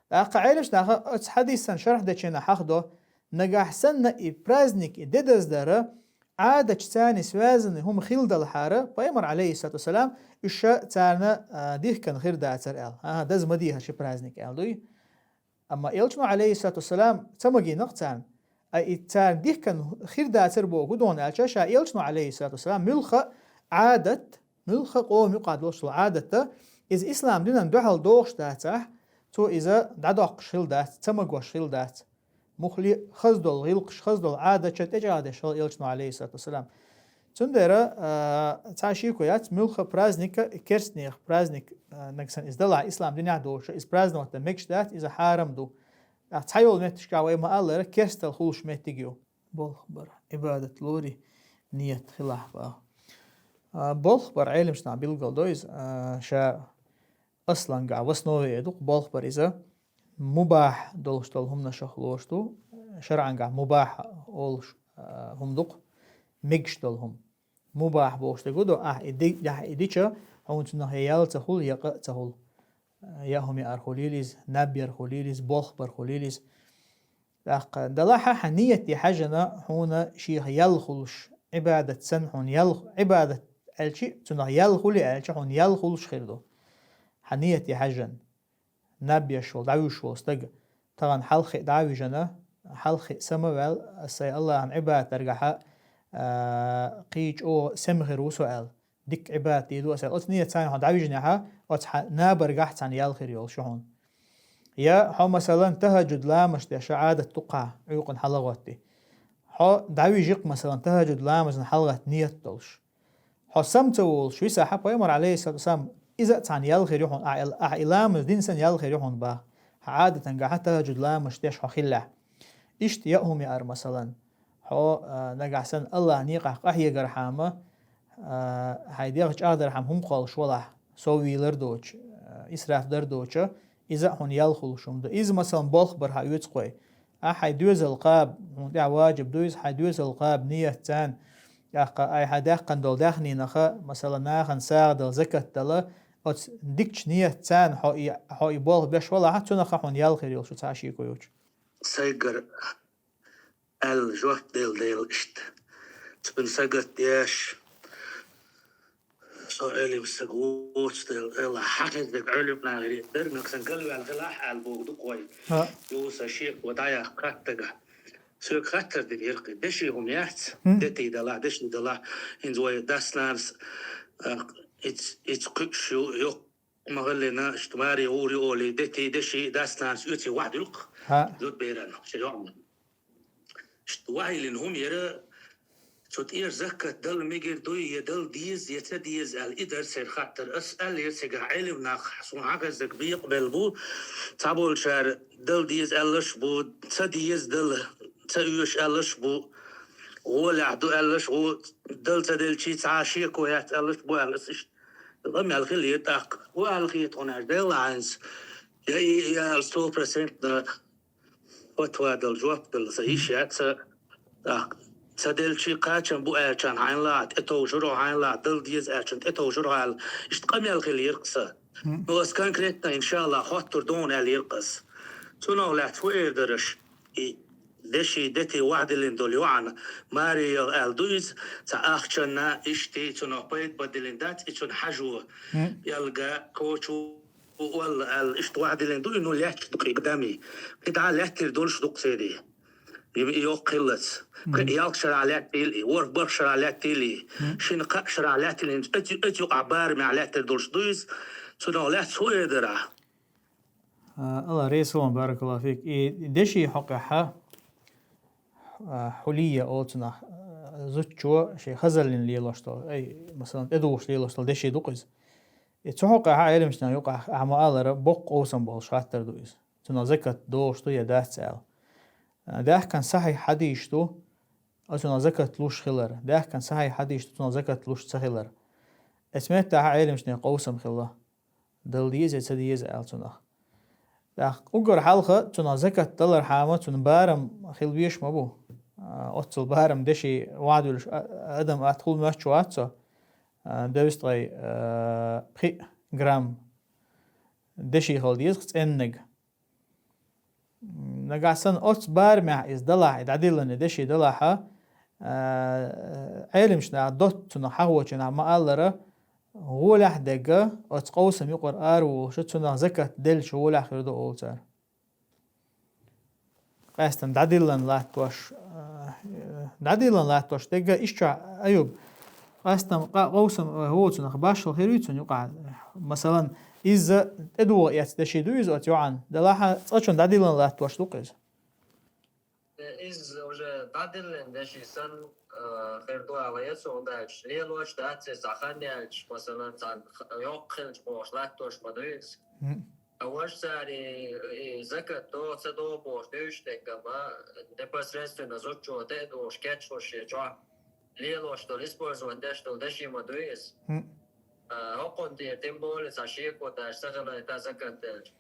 ТӀаккха Ӏелимаш наха оцу хьадисан шарх дечу хенахь хьахдо, нагахь санна и праздник, и де даздара, Ӏадаташца царна связанный хӀума хилла далахьара, Пайхамар, Ӏалайхиссалату вассалам, уьш ша царна, а, дихкина хир дацара аьлла. ХӀан-хӀа, даза ма дехьара ши праздник аьлла дуй. Амма Элчано, Ӏалайхиссалату вассалам, ца магийнакх царна. А и царна дихкина хир дацара боху хӀун ду хьуна аьлча, ша Элчано, Ӏалайхиссалату вассалам, муьлхха а Ӏадат, муьлхха а къоман юкъахь долуш долу Ӏадат, иза ислам динан дуьхьал догӀуш дацахь, цо иза дӀадоккхуш хилла дац, ца магош хилла дац. Муххале хаза долу гӀиллакхаш, хаза долу Ӏадаташ тӀечӀагӀдеш хилла Элчано, Ӏалайхиссалату вассалам. Цундела, а, цхьа шеко яц, муьлхха а праздника, керстнех праздник, а, нагахь санна иза далахь, ислам динехь долуш, иза праздновать дан мегаш дац, иза хьарам ду. ТӀаккха цхьайолу метташкахь вай ма-аллара, керстал хуьлуш меттиг ю. Болх бар, Ӏибадат лори, ният хилахь боху. А, болх бар, Ӏелимаш наха билгал до иза, а, ша аслангахь, в основе ду-кх болх бар иза, мубахь долуш долу хӀуманашах лоруш ду, шарӀангахь мубахь олуш, а, хӀума ду-кх, мегаш долу хӀума. Мубахь бохуш дерг хӀун ду, ахь и ди-, ахь и дича, хьуна цунах я ял ца хуьлу, я къа а ца хуьлу. Я хӀума яар хуьлийла иза, наб яр хуьлийла иза, болх бар хуьлийла иза. ТӀаккха далахьа хьан нияте хьаьжжина хьуна шех ял хуьлуш, Ӏибадат санна хьуна ял, Ӏибадат аьлчи, цунах ял хуьлий аьлча, хьуна ял хуьлуш хир ду. Хьан нияте хьаьжжина. Наб еш волу, дӀавуьжуш волу стаг тахана хьалххе а дӀа а вижина, хьалххе а са ма ваьлла, аса сайн Аллахьан Ӏибадат даргахьа, а, кхин чӀогӀа сема хир ву со аьлла. Дика Ӏибадат дийр ду аса аьлла. Оцу нияте хьуна дӀавижинехьа, оцу хьан набаргахь цхьаьна ял хир йолуш ю хьуна. Я хьо, масалан, тахӀажжуд ламазаш деш Ӏадат ду-кх хьан, Ӏуьйкъана хьалагӀоттий. Хьо дӀавижи-кх, масалан, тахӀажжуд ламазна хьалагӀатта ният долуш. Хьо сама ца волуш висахьа, Пайхамар, Ӏалайхиссалату вассалам, иза а цхьаьна ял хир ю хьуна, ахь ил-, ахь и ламаз дина санна ял хир ю хьуна бах, хьан Ӏадатангахьа тахӀажжуд ламазаш деш хьо хиллехь. Иштта я хӀума яар, масалан, хьо, а, нагахь санна Аллахьан некъахь къахьегархьама, а, хьайн дегӀ чӀагӀдархьама хӀума кхоллуш валахь, сов вийлар доцуш, а, исраф дар доцуш, Иза а хьуна ял хуьлуш хӀума ду. Иза, масалан, болх бар хьан оьцу кхой. Ахьа хьайн доьзал кхаба, хьуна тӀехь ваджиб ду иза, хьайн доьзал кхаба ният царна, тӀаккха ай хьайн даьккхина долу даьхн« нах, масалан, нахана сагӀа дала, закат дала, оцу дикачу ният царна хьо и, хьо и болх беш валахь, цунах а хьуна ял хир йолуш ю цхьа шеко йоцуш». Сайгара аьлла жоп делла дела иштта. Цуьнан сагатдеш, со Ӏелим стаг воцу дела, Элла хьан хезнарг Ӏелим нахера дернаг сан галваьлла хилахь аьлла боху ду кхой. Ха. Юха сан шеко дӀаяккха хаттага. Соьга хаттар дина йира кхин. Деши хӀума яц, хӀм, дети далахь, деши далахь, хӀинца вай дас-нанас, а, иц-, иц кхуьуш ю, йоккха ма-хиллина, иштта маре гӀур ю олий, дети, деши, дас-нанас оьций вахьа дуьллу-кх. Ха. Зудберан, ши йоӀна. Иштта вахьа йиллина хӀума яра, цу тӀера закат дала мегар дуй, я дала деза, я ца деза аьлла, и дара сайра хаттар. Ас аьллера цигахь Ӏелим нах, суна хьан хезнарг бекъабелла бу, цхьаболчара дала деза аьлларш а бу, ца деза дала ца оьшу аьлларш а бу, гӀолехь ду аьлларш а бу, дала ца делчий цхьа а шеко яц аьлларш а бу аьлла, ас иштта къамел хилира тӀаккха. Хьо аьлла хета хьуна аьлла, делла хьайнца, я и, я аьлла, сто процентно фатва дала, жоп дала сан йиш яц, ца, тӀаккха ца делчий кхачам бу аьллачарна хьайна лаахь, тӀетовжур хьо хьайна лаахь, дала деза аьллачарна тӀетовжур хьо аьлла, иштта къамел хилира-кх сан. Ну, ас конкретно, иншаллахӀ, хоттур ду хьуна аьлла йира-кх ас. Цунах лаьцна хӀун эр дара аша? И деши, дети вахьа диллина долу йоӀана маре яла аьлла ду иза, цхьа ахчанна иштта цунах пайда бан диллина дац, и цунна хьажо, пӀелга, кочу, валла аьлла, иштта вахьа диллина ду и, ну, лаьтташ ду кхин дами. Кхин дӀа лаьттира долуш ду-кх церий. И, и йоккха хиллалц. Кхин ялх шарахь лаьттийла и, ворхӀ-бархӀ шарахь лаьттийла и, шина-кхаа шарахь лаьттийла и, оцу, оцу юкъахь барамехь лаьттина долуш ду иза, цунах лаьцна хӀун эр дара ахь? А, Алла реза хуьлда, баракаллаху фик. И деши хьокъехь, а, хьулия олу цунах, а, зудчо шен хазаллина лелош долу, ай, масалан, тӀедугӀуш лелош долу деши ду-кх иза. И цу хьокъехь Ӏеламчу наха юкъахь ахьа ма-аллара, боккха къовсам болуш хаттар ду иза. Цунах закат догӀуш ду я дац аьлла. А, даьхкан сахьихь хьадисаш ду, оцунах закат луш хилар. Даьхкан сахьихь хьадисаш ду, цунах закат луш ца хилар. Эцу меттехь Ӏеламчу нехан къовсам хилла. Дала деза я ца деза аьлла цунах. ТӀаккха уггар хьалха цунах закат далархьама, цунна барам хила везаш ма бу. А, оццул барам деши вахьа дуьллуш а-, адам атта хила моьттуш вац цо. А, девзткъе, а, пхиъ грамм деши хила деза-кх цӀеннаг. Нагахь санна оцу барамехь иза далахь, и дӀадиллина деши далахьа, а, Ӏеламчу наха, доцца цунах хьахочу наха ма-аллара, гӀолехь дерг, оцу къовсам юкъара араволуш, цунах закат делча гӀолехь хир ду олу цара. Къаьстина дӀадиллина латтош, а, дӀадиллина латтош дерг, иштта, Аюб, къаьстина къа-, къовсам, а, ву цунах башхал хир вуй цунна юкъахь? Масалан, иза тӀедугӀу эцна деши ду иза оцу йоӀана, делахьа цкъачунна дӀадиллина латтош ду-кх иза? Э, иза уже дӀадиллина деши санна, э, хир ду аьлла яц, хӀунда аьлча лелош дац иза, цхьа хан яьлча, масалан, цхьа х-, йоккха хилча бохуш латтош ма ду иза. Мгм. А важа цара и, и закат догӀу, ца догӀу бохуш дуьйцуш дерг-м, непосредственно зудчо тӀе а догӀуш, кечлуш шен чохь лелош долу, использовать деш долу деши ма ду иза. Мгм. А, хӀокхунна тӀера, тем более, цхьа шеко даш ца хилийта закат делча,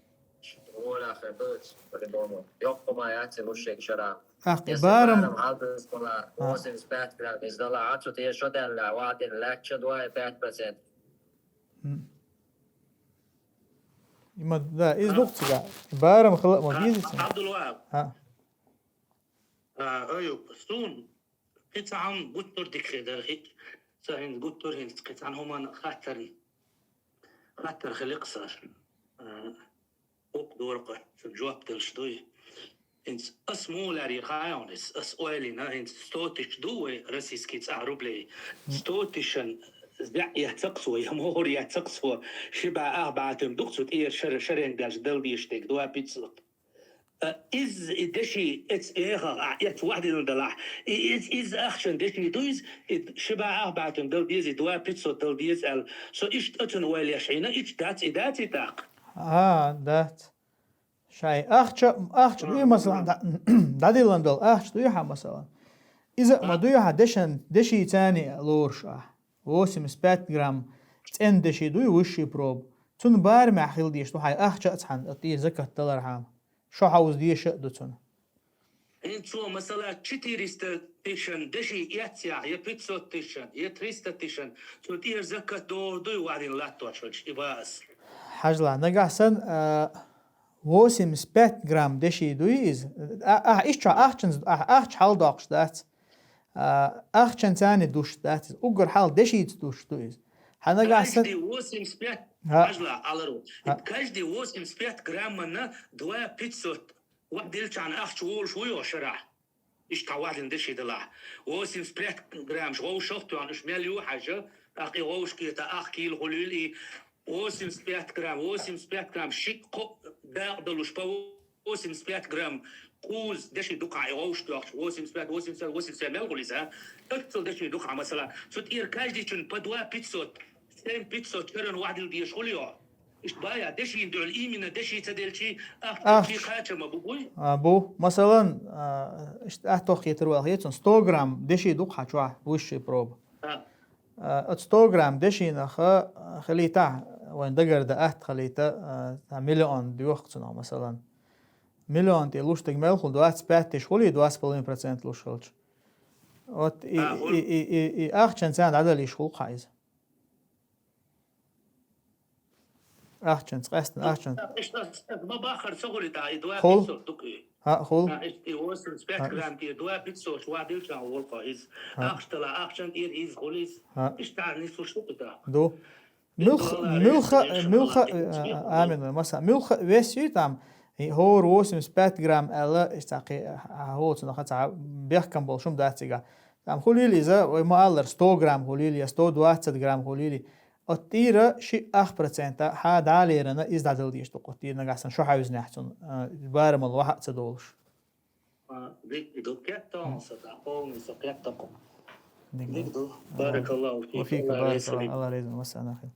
гӀолехь хир ду иза, по-любому. Йоккха хӀума яц и луш шега шарахь. ТӀаккха и барам хьалдазбала, восемьдесят пять грамм иза далахь, цу тӀера шо даьлла, вадина лаьтташ ду и пять процент. М. Има, да, иза ду-кх цигахь. Барам хила а ма беза цигахь. Абдулвахаб. ХӀаъ. А, Аюб, суна кхин цхьа хӀума гуттар а дика хир дара хиъ. Сан хӀинца гуттар а хӀинца кхин цхьана хӀуманна хаттар, хаттар хили-кх сан. А, гӀуллакх дора-кх, цунна жоп делаш дуй. ХӀинца ас муха лаьрра хаьий хьуна иза? Ас ойла йина, хӀинца сто тысяч ду вай российский цӀахь рублей. Сто тысячан зӀе эцна-кх цо, я могӀара эцна-кх цо, ши бӀе ах бӀе туьма ду-кх цу тӀера шара, шаренга даьлча дала дезаш дерг, два пятьсот. А, иза и деши эцу эхахь, а, эцна вахьа диллина далахь, и иза, иза ахчан деши ду иза, и ши бӀе ах бӀе туьма дала деза, и два пятьсот дала деза аьлла. Со иштта оцунна ойла еш Ӏийна, иштта дац и, дац и тӀаккха? А, дац. Шайн ахча, ахча дуй, масалан, дӀа-, дӀадиллина долу ахча дуй хьан, масалан. Иза а ма дуй хьан дешан, деши царна лоруш ахь. Восемьдесят пять грамм цӀена деши дуй, высший проба. Цунна барамехь хила дезаш ду хьайн ахча а цхьаьна, тӀера закат далархьама. Шо хьовза дезаш а ду цунна. ХӀинца цо, масала, четыреста тыщан деши эццехь, я пятьсот тыщан, я триста тыщан, цо тӀера закат догӀур дуй, вадин латтош хилча, и баас. Хьажал, нагахь санна, а, восемьдесят пять грамм деши дуй иза. А, а, иштта ахчанца, а, ахча хьалдоккхуш дац. А, ахчанца а душ дац иза. Уггар хьал дешица душ ду иза. Хьан нагахь санна, каждый восемьдесят пять, хьа, хьажал, алару. Хьа. Каждый восемьдесят пять граммана два пятьсот. Ваха дилчахьана ахча волуш ву йо шарахь. Иштта хьан ваьллина деши далахь. Восемьдесят пять граммаш гӀовшах а тоьхна, уьш мел ю хьажа, тӀаккха и гӀовшкета ах кийла хуьлийла и восемьдесят пять грамм, восемьдесят пять грамм шиъ кхоъ дакъа долуш по восемьдесят пять грамм кхузза деши дукха и гӀовш тоьхча, восемьдесят пять, восемьдесят пять, восемьдесят пять мел хуьлу иза, а? Оццул деши дукха, масала, цу тӀера каждый чун по два пятьсот, семь пятьсот шеран ваьлла дезаш хуьлу йо. Иштта бая, дешина дуьхьал именно деши ца делчи, ахча, ахча кхача ма бу, буй? А, бу. Масалан, а, иштта атта хетар ваха хецун, сто грамм деши дукха чохь, высшая проба. А. А, оцу сто грамм дешинах, а, хилийта, вайн дагарда атта хилийта, а, цхьа миллион доьху цунах, масалан. Миллион тӀе луш дерг мел хуьлу, двадцать пять тыщ хуьлий, два с половиной процента луш хилча. Вот и, а, хуьлу. И, и, и, и ахчанца дӀадала йиш хуьлу хьан иза. Ахчанца, къаьстина ахчанца. Иштта ас, ас ма баххара ца хуьлу тӀаккха, и два пятьсот ду кху. ХӀаъ, хуьлу. А, иштта и восемьдесят пять грамм тӀера два пятьсот ваха дилчахьана волу кхо иза. ХӀаъ. Ахча дала, ахчан тӀера иза хуьлу иза. ХӀаъ. Иштта нислуш ду кху тӀаккха. Ду. Муьлха, муьлха, муьлха, а, амин, маса, муьлха вес ю там, и хӀора восемьдесят пять грамм аьлла, иштта кхи, а, хӀоцунах цхьа бехкам болуш хӀума дац цигахь. Там хуьлийла иза, вай ма-аллара, сто грамм хуьлийла, я сто двадцать грамм хуьлийла. Оцу тӀера шиъ ах процента хьан дӀалерана иза дӀадала дезаш ду, кху тӀера нагахь санна шо хьаьвзинехь цунна, а, барамал ваха а ца долуш. А, дика ду, кхетта хьуна со, да, полный со кхетта хьуна. Дика ду. Дика ду. Баракаллаху фик. Ва фика баракаллах. Алла реза, масса нахи.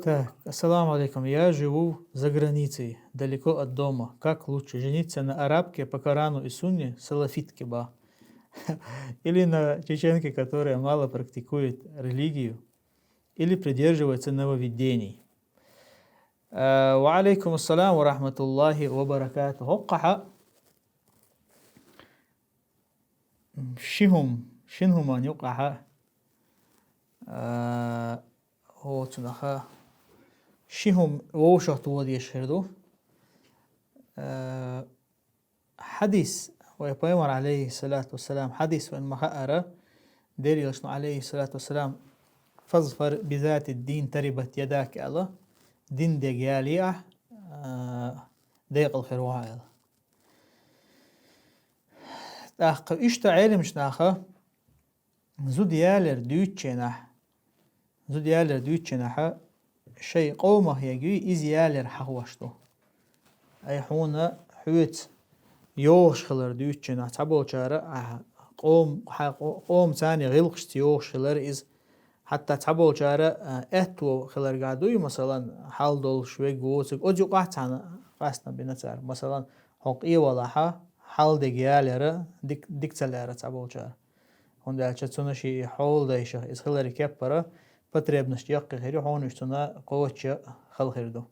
Так, ассаламу алейкум. Я живу за границей, далеко от дома. Как лучше, жениться на арабке по Корану и Сунне, салафитке ба? Или на чеченке, которая мало практикует религию, или придерживается нововведений? Э, ва алейкум ассалам ва рахматуллахи ва баракатух. ХӀокхахьа ши хӀума, шина хӀуманна юкъахьа, э, оцунаха ши хӀума вовшах тоха дезаш хир ду. Э, Хьадис, вай пайхамар, алейхиссалату вассалам, хьадис вайн ма хаара, Делилашна, алейхиссалату вассалам, «Фазфар бизати дин тарибат ядак», аьлла, дин дега яле ахь, а, декъала хир ву хьо аьлла. ТӀаккха иштта Ӏеламчу наха, зуда ялар дуьйцученахь, зуда ялар дуьйцученахьа, шайн къомах егуй, иза ялар хьахош ду. Ай хьуна хьоьца йогӀуш хилар дуьйцученахь, цхьаболчара, а, къом-, хьан къо-, къомаца гӀиллакхашца йогӀуш хилар иза. Хьатта цхьаболчара, а, аьтто хиларга дуй, масалан, хьал долуш вег воцург, оцу юкъахь цхьаьна къастам бина цара. Масалан, хьо къе валахьа, хьал дега ялара, дик-, дика ца лаьара цхьаболчара. ХӀунда аьлча цунна ши хьоладайшах иза хилари кеппара, потребность яккхий хир ю, хьуна уьш цунна кхоччуш хала хир ду.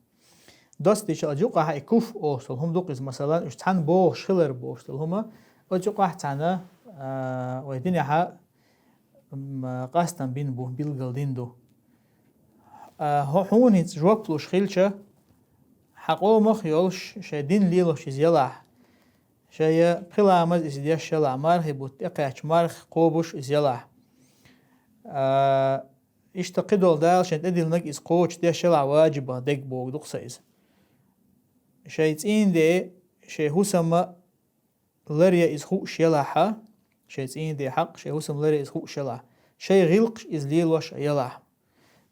Доцдича а юкъахьа и куф олуш долу хӀума ду-кх иза, масалан, уьш цхьаьна богӀуш хилар бохуш долу хӀума, оцу юкъахь цхьаьна, а, вай динехьа, м, къастам бина бу, билггал дина ду. А, хьо-, хьуна хӀинца жоп луш хилча, хьан къомах а йолуш, шайн дин лелош иза ялахь, шайн я пхи ламаз иза деш ялахь, мархи бутт тӀекхаьчча марха кхобуш иза ялахь. А, иштта кхидолу Дала шайн тӀедиллинарг иза кхочуш деш ялахь, ваджибах дерг боху ду-кх сан иза. Шайн цӀийнан де, шайн хӀусама ларъян иза хууш ялахьа, шайн цӀийнан де хьакъ, шайн хӀусам ларъян иза хууш ялахь, шайн гӀиллакхаш иза лелош а ялахь.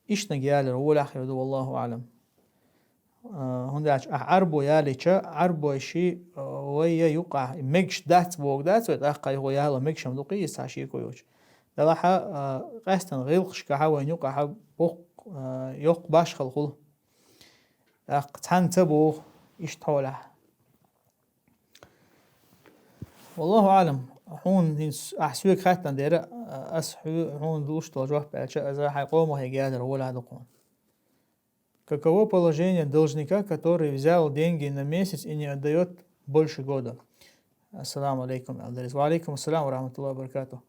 Иштаниг ялар гӀолехь хир ду, валлаху аӀлам. А, хӀунда аьлча ахь Ӏарбо ялийча, Ӏарбойши, а, вай я юкъахь, и мегаш дац боху дац вай, тӀаккха юха яла мегаш-м ду-кх иза цхьа шеко йоцуш. Делахьа, а, къаьстина гӀиллакхашкахьа вайн юкъахьа боккха, а, йоккха башхалла хуьлу. ТӀаккха цхьаьна ца боху, иштта хьолехь. Валлаху аӀлам, хьуна хӀинца ахь соьга хаьттина дера, ас хьу-, хьуна луш долу жоп аьлча, аза хьайн къомах егу ялар гӀолехь ду-кх хьуна. Каково положение должника, который взял деньги на месяц и не отдает больше года? Ассаламу алейкум, Эльдарис. Ва алейкум ассалам ва рахматуллахи ва баракатух.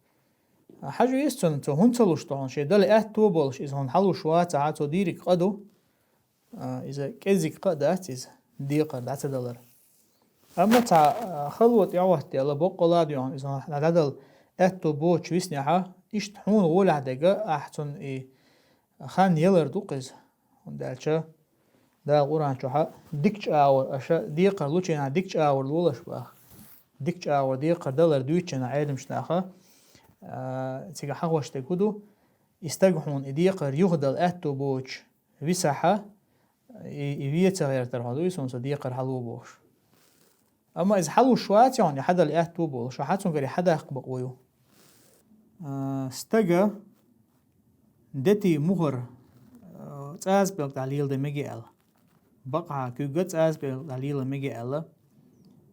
Хьажа веза цунна, цо хӀунда ца луш тхьона, шен дала аьтту болуш, иза хьуна хьалуш вацахьа, цо дийриг къа ду, а, иза кӀеззиг къа а дац иза, декхар дӀа ца далар. Амма цхьа, а, хало тӀехӀоттаелла, боккъала а дуьйхьна, иза хьуна дӀадала аьтту боцуш виснехьа, иштта хьуна гӀолехь дерг ахь цунна и хан ялар ду-кх иза. ХӀунда аьлча Дала Къуръан чохь дикачу агӀор аша декхар лучу хенахь дикачу агӀор лолаш баха. Дикачу агӀор декхар далар дуьйцучу хенахь Ӏеламчу наха, а, цига хьахош дерг хӀун ду, и стаг хьуна и декхар юхадала аьтту боцуш висахьа, и, и вен ца гӀертар хьо дуй, суна со декхар хьало бохуш. Амма иза хьалуш вац хьуна, и хьадала аьтту болуш, хьо хьа цуьнгара и хьадаккха бакъо ю. А, стага дети мухӀар, а, цӀаза пӀелг тӀехь леладан мега аьлла. Бакъахьа куьйга цӀаза пӀелг тӀехь леладан мега аьлла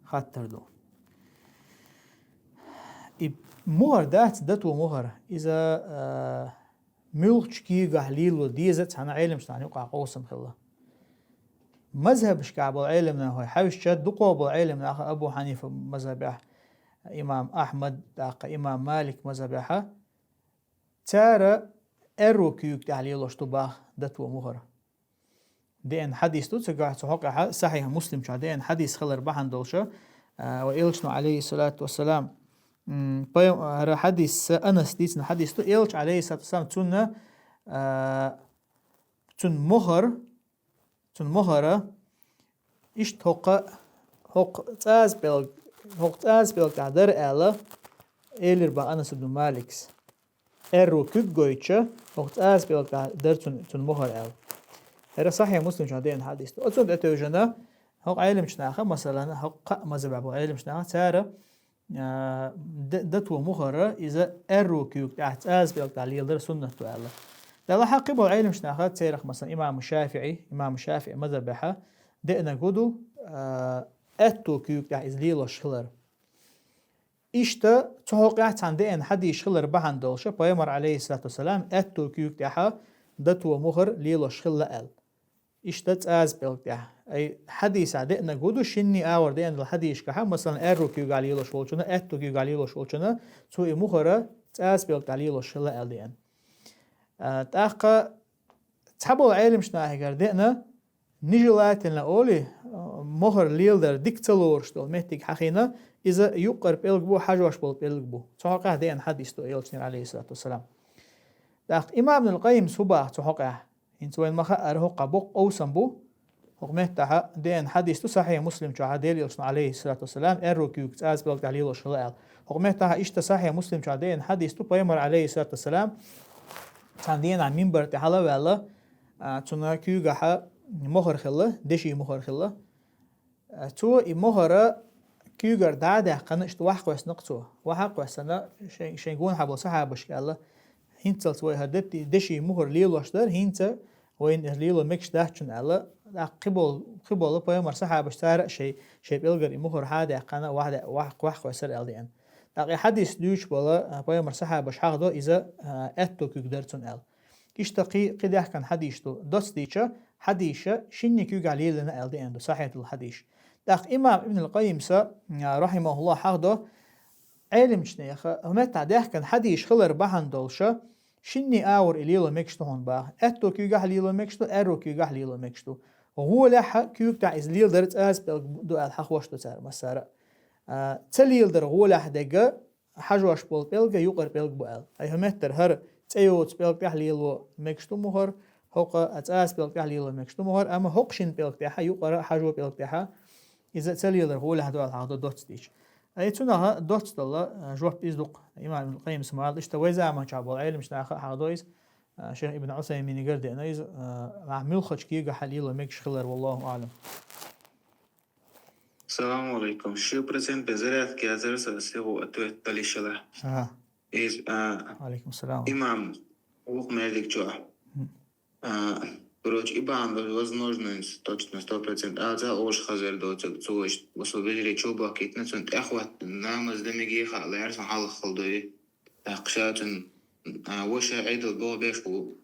хаттар ду. И мухӀар дац, дато мухӀар. Иза, а, муьлххачу куьйгахь лело деза а цхьана Ӏеламчу нахана юкъахь къовсам хилла. Мазхабашкахь болу Ӏеламнахой хьаьвсича, дукхо болу Ӏеламнаха Абу Хьанифа мазхабехь, имам Ахьмад, тӀаккха имам Малик мазхабехьа, цара аьрру куьйга тӀехь лелош ду баха дато мухӀар. Деана хьадис ду, цигахь цу хьокъехьа Сахьихь Муслим чохь деана хьадис хилар бахьана долуша, а, ва элчано, алейхиссалату вассалам, м, пай-, хӀара хьадис, Анас дийцина хьадис ду, элча, алейхиссалату вассалам, цунна, а, цунна мухӀар, цунна мухӀара, иштта хӀокху, хӀокху цӀаза пӀелг, хӀокху цӀаза пӀелг тӀехь дара аьлла, элира баха Анас ибн Маликс. Аьрру куьг гойтча, хӀокху цӀаза пӀелг тӀехь дара цунна, цунна мухӀар аьлла. ХӀара Сахьихь Муслим чохь деана хьадис ду. Оцунна тӀетевжина, хӀокху Ӏеламчу наха, масалан, хӀокху кхаа мазхабехь болу Ӏеламчу наха, цара, а, д-, дато мухӀара иза аьрру куьйга тӀехь, цӀаза пӀелг тӀехь леладар суннат ду аьлла. Делахь кхин болу Ӏеламчу наха, церах, масалан, имам ШафиӀи, имам ШафиӀи мазхабехьа деанарг хӀун ду, а, аьтту куьйга тӀехь иза лелош хилар. Иштта цу хьокъехь цхьана деана хьадисаш хилар бахьана долуша, пайхамар, алейхиссалату вассалам, аьтту куьйга тӀехьа дато мухӀар лелош хилла аьлла. Иштта цӀаза пӀелг тӀехь. Ай, хьадисехь деанарг хӀун ду, шинний агӀор деана долу хьадисашкахьа, масалан, аьрру куьйгахь лелош волчунна, аьтту куьйгахь лелош волчунна, цо и мухӀара цӀаза пӀелг тӀехь лелош хилла аьлла деана. А, тӀаккха цхьаболу Ӏеламчу нахигара деана, нежелательно олий, а, мухӀар леладар дика ца лоруш долу меттиг хьахийна, иза юккъара пӀелг бу, хьажош болу пӀелг бу. Цу хьокъехь деана хьадис ду элчанера, алейхиссалату вассалам. ТӀаккха имам Ибнул Къаййимс хӀун баха цу хьокъехь? ХӀинца вайна ма-хаъара, хӀокху боккха къовсам бу. ХӀокху меттахьа деана хьадис ду Сахьихь Муслим чохьа, Делан элчано, алейхиссалату вассалам, аьрру куьйга цӀаза пӀелг тӀехь лелош хилла аьлла. ХӀокху меттахьа иштта Сахьихь Муслим чохь деана хьадис ду, пайхамар, алейхиссалату вассалам, цхьана дийнахь минбар тӀе хьала а ваьлла, а, цуьнан куьйгахьа мухӀар хилла, деши мухӀар хилла. А, цо и мухӀара куьйгара дӀа а даьккхина, иштта охьакхоьссина-кх цо. Охьакхоьссина, шайн, шайн гонахьа болу сахьабашка аьлла: «ХӀинццалц вай хӀара дети-, деши мухӀар лелош дара, хӀинца вайна иза лело мегаш дац шуна», аьлла. ТӀаккха кхиболу, кхиболу пайхамар сахьабаш, цара а шайн, шайн пӀелгара и мухӀар хьа а даьккхина, охьа-, охьа-, охьакхоьссира аьлла деана. ТӀаккха и хьадис дуьйцуш болу, а, пайхамар сахьабаш хьахдо, иза, а, аьтту куьг дара цунна аьлла. Иштта кхи-, кхин даьхкина хьадисаш ду. Доцца дийцича, хьадисаш шинне куьйгахь лелийна аьлла деана ду, сахьихь долу хьадисаш. ТӀаккха имам Ибнул Къаййимса, а, рахьимахуллахӀ, хьахдо, Ӏеламчу неха, хӀокху меттахь даьхкина хьадисаш хилар бахьана долуша, шинне агӀор и лело мегаш ду хьуна баха. Аьтту куьйгахь лело мегаш ду, аьрру куьйгахь лело мегаш ду. ГӀолехьа куьйга тӀехь иза леладар цӀаза пӀелг ду аьлла хьахош ду цара массара а. А, ца леладар гӀолехь дерг хьажош болу пӀелг юкъара пӀелг бу аьлла. Ай, хӀокху меттара хӀара цӀе йоцу пӀелг тӀехь лело мегаш ду мухӀар, хӀокху а цӀаза пӀелг тӀехь лело мегаш ду мухӀар, амма хӀокху шина пӀелг тӀехьа, юкъара хьажо пӀелг тӀехьа, иза ца лелар гӀолехь ду аьлла хьахдо доцца дийцича. Ай, цунах доцца долу, а, жоп иза ду-кх, имам Ибнул Къаййимса ма аллара, иштта вай заманчохь болу Ӏеламчу наха а хьахдо иза, а, шайх Ибн Ӏусаймина гар а деана иза, а, нах муьлххачу куьйгахь лело мегаш хилар, валлахӀу аӀлам. Салам алейкум. Ши процент зарядка яцара сан, сиху ответ далишала. Ага. Из, а, Алейкум салам. Имам, вукх мерлик чуа. Мгм. А, короче, и бан возможность точно сто процент. А за ош хазар доцаг цуш, освободили чуба китна цун тӀехват намаз дамиги ха лерсан хьалах халдой. ТӀаккха ша цун, а, ваша Ӏедал боху беш ву.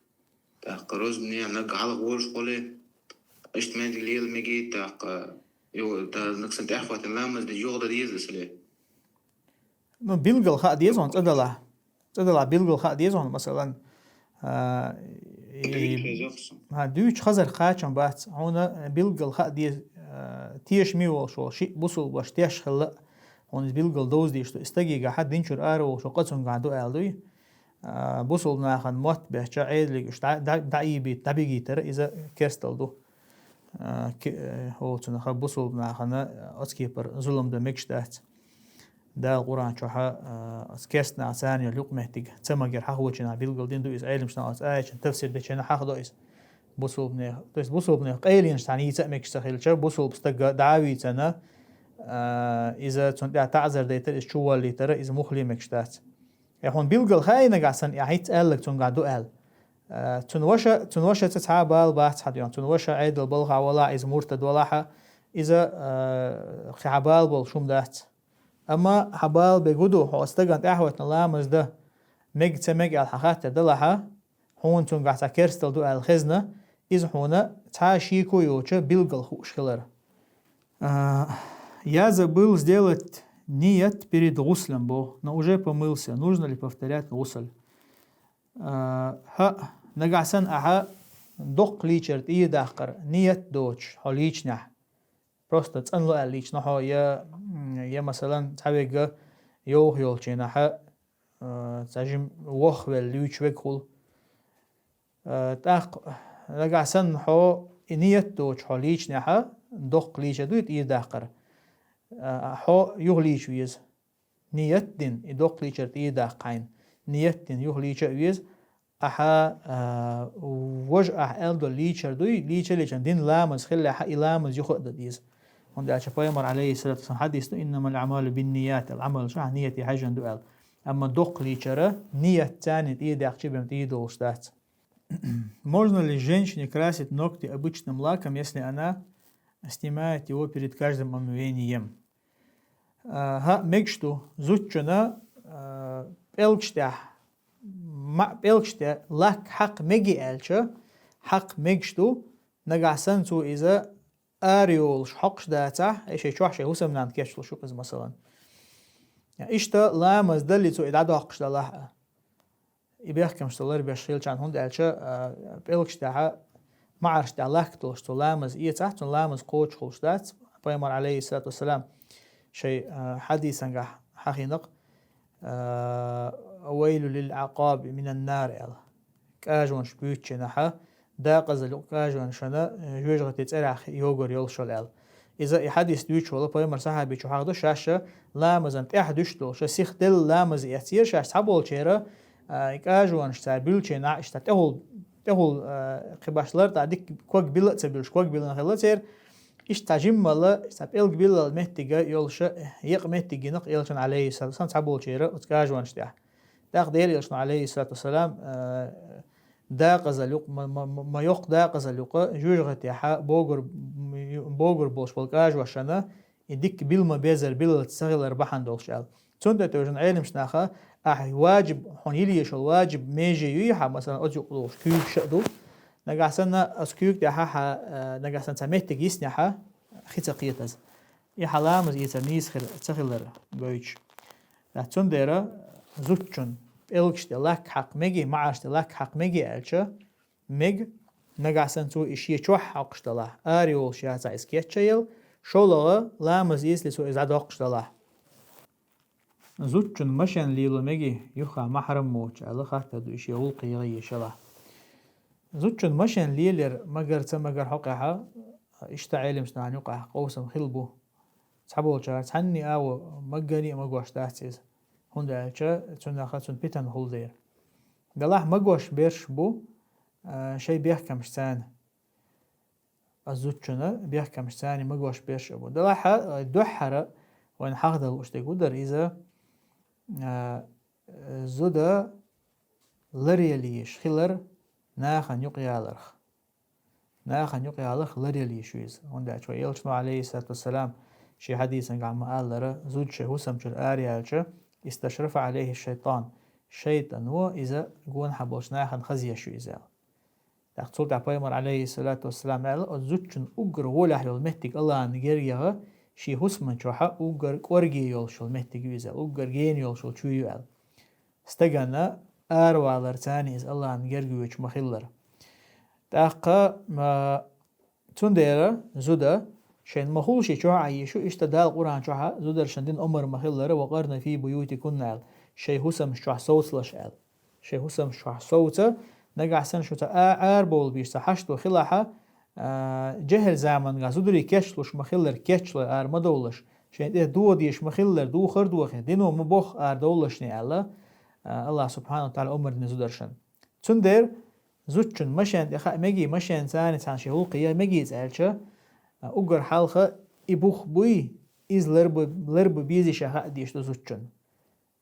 ТӀаккха роза не наг хьалха вожаш хуле, Иштта меттиг лела мегий тӀаккха, йо, та нагахь санна тӀаьхьахӀоттийна ламаз де йоӀ дан деза аьлча. Ну, билггал хаа деза хьона цӀадала. ЦӀадала билггал хаа деза хьона, масалан, а, и- Дийца хеза хьона. ХӀа, дуьйцуш хазар кхачам бац. Хьона билггал хаа деза, а, тешаме волуш волу шиъ бусулба ваша теш хилла а, хьона иза билггал довза дезаш ду. И стагехь хьа дин чуьра ара волуш ву, къа цуьнгахь ду аьлла дуй. А, бусулба нахана мотт бетташ Ӏедале уьш дӀа-, дӀа-, дӀаийбийта, дӀабигийтар иза керстал ду. А, ке-, э, хӀо цунах бусулба нахана, а, оцу кепара зулам дан мегаш дац. Дала Къуръан чохь, а, оцу керста наха царна йолу юкъаметтиг ца магар хьахочу нах билггал дина ду иза, Ӏеламнаха оцу аятан тафсир дечу нах хьахдо иза. Бусулбанех, то есть бусулбанех къайленаш цхьаьна йийца а мегаш ца хилча, бусулба стаг дӀа а вийцина, а, иза цунна тӀехь таӀзар дайтар, иза чуволлийтар, иза мухле мегаш дац. Э, хьуна билггал хаий нагахь санна, и хьаьца аьлларг цуьнгахь ду аьлла. Э, цуьнан ваша, цуьнан вашаца цхьа а бала бац хьан дуьйна. Цуьнан ваша Ӏедал балхахь валахь, иза муртад валахь, иза, э, кхин хьан бала болуш хӀума дац. Амма хьан бала бегу ду, хьо стагана тӀаьхьахӀоьттина ламаз дан мега ца мега аьлла хьан хаттар далахь, хьуна цуьнгахь цхьа керстал ду аьлла хезна, иза хьуна цхьа а шеко йоцуш билггал хууш хилар. А, я забыл сделать ният перед гуслем, бо, но уже помылся. Нужно ли повторять гусль? А, хьа, нагахь санна ахьа доккхаличара тӀедаккхар ният доцуш хьо лийчинехь. Просто цӀанло аьлла лийчина хьо, я, м, я, масалан, цхьаверг йовха йолчу хенахь, а, цхьа жима вохвелла луьйчу верг хуьлу. А, тӀаккха нагахь санна хьо и ният доцуш хьо лийчинехь, доккха лийча дуй тӀедаккхар. А, хьо юха лийча веза. Ният дина, и доккха лийчар тӀедаккха хьайна. Ният дина юха лийча а веза, ахьа, а, важа ахьа аьлла долу лийчар дуй, лийча а лийча дина ламаз хиллехь, и ламаз юха а дан деза. ХӀунда аьлча пайхамар, алейхиссалату вассалам, хьадис ду: «Иннамал аъмалу бинният», аьлла, Ӏамалш ахьа ният яхьежна ду аьлла. Амма доккха лийчара ният царна тӀедаккхача бен тӀедолуш дац. Можно ли женщине красить ногти обычным лаком, если она снимает его перед каждым омовением? А, хӀаъ, мегаш ду, зудчунна, а, пӀелгаш тӀехь, ма-, пӀелгаш тӀе лак хьакха меги аьлча, хьакха мегаш ду, нагахь санна цо иза ара йолуш хьокхуш дацахь, и шайн чохь шайн хӀусамнанна кечлуш ю иза, масалан. Иштта ламаз далли цо и дӀадоккхуш далахь а. И бехкамаш цо ларбеш хилчахьана, хӀунда аьлча, а, пӀелгаш тӀехь, маӀарш тӀехь лак долуш цо ламаз эцахь, цуьнан ламаз кхочуш хуьлуш дац. Пайхамар, алейхиссалату вассалам, шайн, а, хьадисангахь хьахийнакъ, а, «Вайлу лил Ӏакъаби минан нар», аьлла. КӀажонаш буьйцучу нахьа, дакъазалла юкъа кӀажонашна, э, жоьжахати цӀерах йогур йолуш йолу аьлла. Иза и хьадис дуьйцуш волу пайхамар сахьабичо хьахадо, шаьш ламазан тӀаьхьа дуьш долуш, сиха делла ламаз эццера, шаьш цхьаболчеран, а, и кӀажонаш цара буьллучу нахьа иштта тӀехула, тӀехула, а, кхин башха лартӀахь дика ког билла а ца буьллуш, ког биллина хилла церан, иштта цхьа жиммалла, цхьа пӀелг биллал меттига йолуша, екъа меттиг гинакъ элчан, алейхиссалату вассалам, цхьаболчеран оцу кӀажонаш тӀехь. ТӀаккха Делан элчано, алейхиссалату вассалам, а, дакъазалла юкъа, ма, ма, ма, ма йоккха дакъазалла юкъа, жоьжахатехьа богур, богур болуш болу кӀажошна, и дика билма безар, билалц ца хилар бахьана долуш аьлла. Цунна тӀе тевжина Ӏеламчу наха, ахь ваджиб, хьуна йила езаш йолу ваджиб меже юй хьан, масалан, оцу юкъа лохуш куьйгаш а ду. Нагахь санна, оцу куьйга тӀехьа хьан, а, нагахь санна цхьа меттиг йиснехьа, хи ца кхетаза. И хьан ламаз эцар нийса хир ца хилар гойтуш. Ткъа цундела зудчун пӀелгаш тӀе лак хьакха меги, маӀарш тӀе лак хьакха меги аьлча, мега, нагахь санна цо и шен чохь хьокхуш далахь, ара йолуш яцахь иза кечъян елла, шолгӀа ламаз эцале цо иза дӀадоккхуш далахь. Зудчун машен лело меги, юха махьрам воцуш аьлла хаттар ду, и шен гӀуллакх ян езаш елахь. Зудчун машен лелаяр магар ца магар хьокъехьа, иштта Ӏеламчу нахана юкъахь къовсам хилла бу. Цхьаболчара цхьанний а во, маганий а магош дац иза. ХӀунда аьлча цуьнан хьан цуьнан питана хӀулла дера. Делахь магош берш бу, а, шайн бехкамаш царна. А зудчунна бехкамаш царна магош берш а бу. Делахь, а, дуьххьара вайна хьахдала лууш дерг хӀун дара иза, а, зуда ларъяла езаш хилар нахана юкъаяларх. Нахана юкъаяларх ларъяла езаш ю иза. ХӀунда аьлча вай элчано, алейхиссалату вассалам, шен хьадисангахь ма-аллара, зуда шайн хӀусам чуьра араяьлча, исташрафа алейхи шайтан. ШайтӀано иза гонахьа болчу нахана хазъеш ю иза аьлла. ТӀаккха цул тӀаьхьа пайхамар, Ӏалайхиссалату вассалам, аьлла, оцу зудчун уггар гӀолехь йолу меттиг Аллахьан герга яха, шен хӀусаман чохь а уггар кӀорге йолуш йолу меттиг ю иза, уггар гена йолуш йолу чу ю аьлла. Стагана аравалар царна иза Аллахьан герга воьдуш ма-хиллара. ТӀаккха, ма, цундела зуда шайн ма-хулла шен чохь а Ӏан йиш ю, иштта Дала Къуръан чохь а зударшна дина омар ма-хиллара, ва къарна фи буютикунна аьлла, шайн хӀусамаш чохь совцалаш аьлла. Шайн хӀусамаш чохь совца, нагахь санна шу ца а-, арабовла бийш, ца хьашто хилахьа, а, жехӀил заманга зударий кечлуш ма-хиллара, кечлой ара ма довлаш, шайн тӀе дохо дезаш ма-хиллара, духар дохе, дино ма бохху ара довлашне аьлла, а, Аллах субхьана ва тааля омар дина зударшна. Цундела зудчун машен тӀе хаа мегий, машен царна цхьана шен гӀуллакх яха мегий иза аьлча, а, уггар хьалха и бух буй, иза ларба, ларба безий ша хаа дезаш ду зудчун.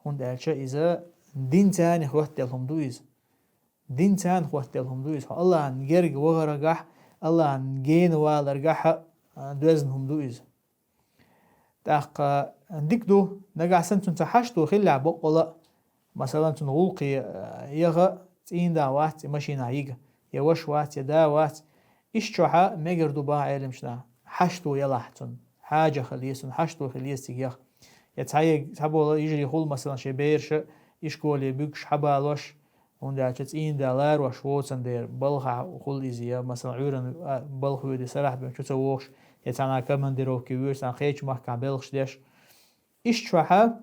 ХӀунда аьлча иза дин царна хӀоттаделла хӀума ду иза. Дин царна хӀоттаделла хӀума ду иза. Хьо Аллахьан герга вахаргахь, Аллахьан гена валаргахь а, а, доьзна хӀума ду иза. ТӀаккха дика ду, нагахь санна цунна ца хьашто хилла баккъала, масалан, цунна гӀуллакхе, а, яха цӀийнда вац и машина йига, я ваша вац, я да вац. Иш чохьа мегар ду бан Ӏеламчна, хьашто ялахь цунна, хьажа хила еза цунна, хьашто хила еза цига яха. Я цхьа е-, цхьабола йижарий хула, масалан, шен бераша ишколе буьгуш хьабалош, хӀунда аьлча цӀийнда ларош воцан дера, балхахь хула иза, я, масалан, Ӏуьйранна, а, балха воьдий сарахь бен чу ца вогӀуш, я цхьана командировке воьдуш, цхьана кхечу махкахь белхаш деш. Иш чохьа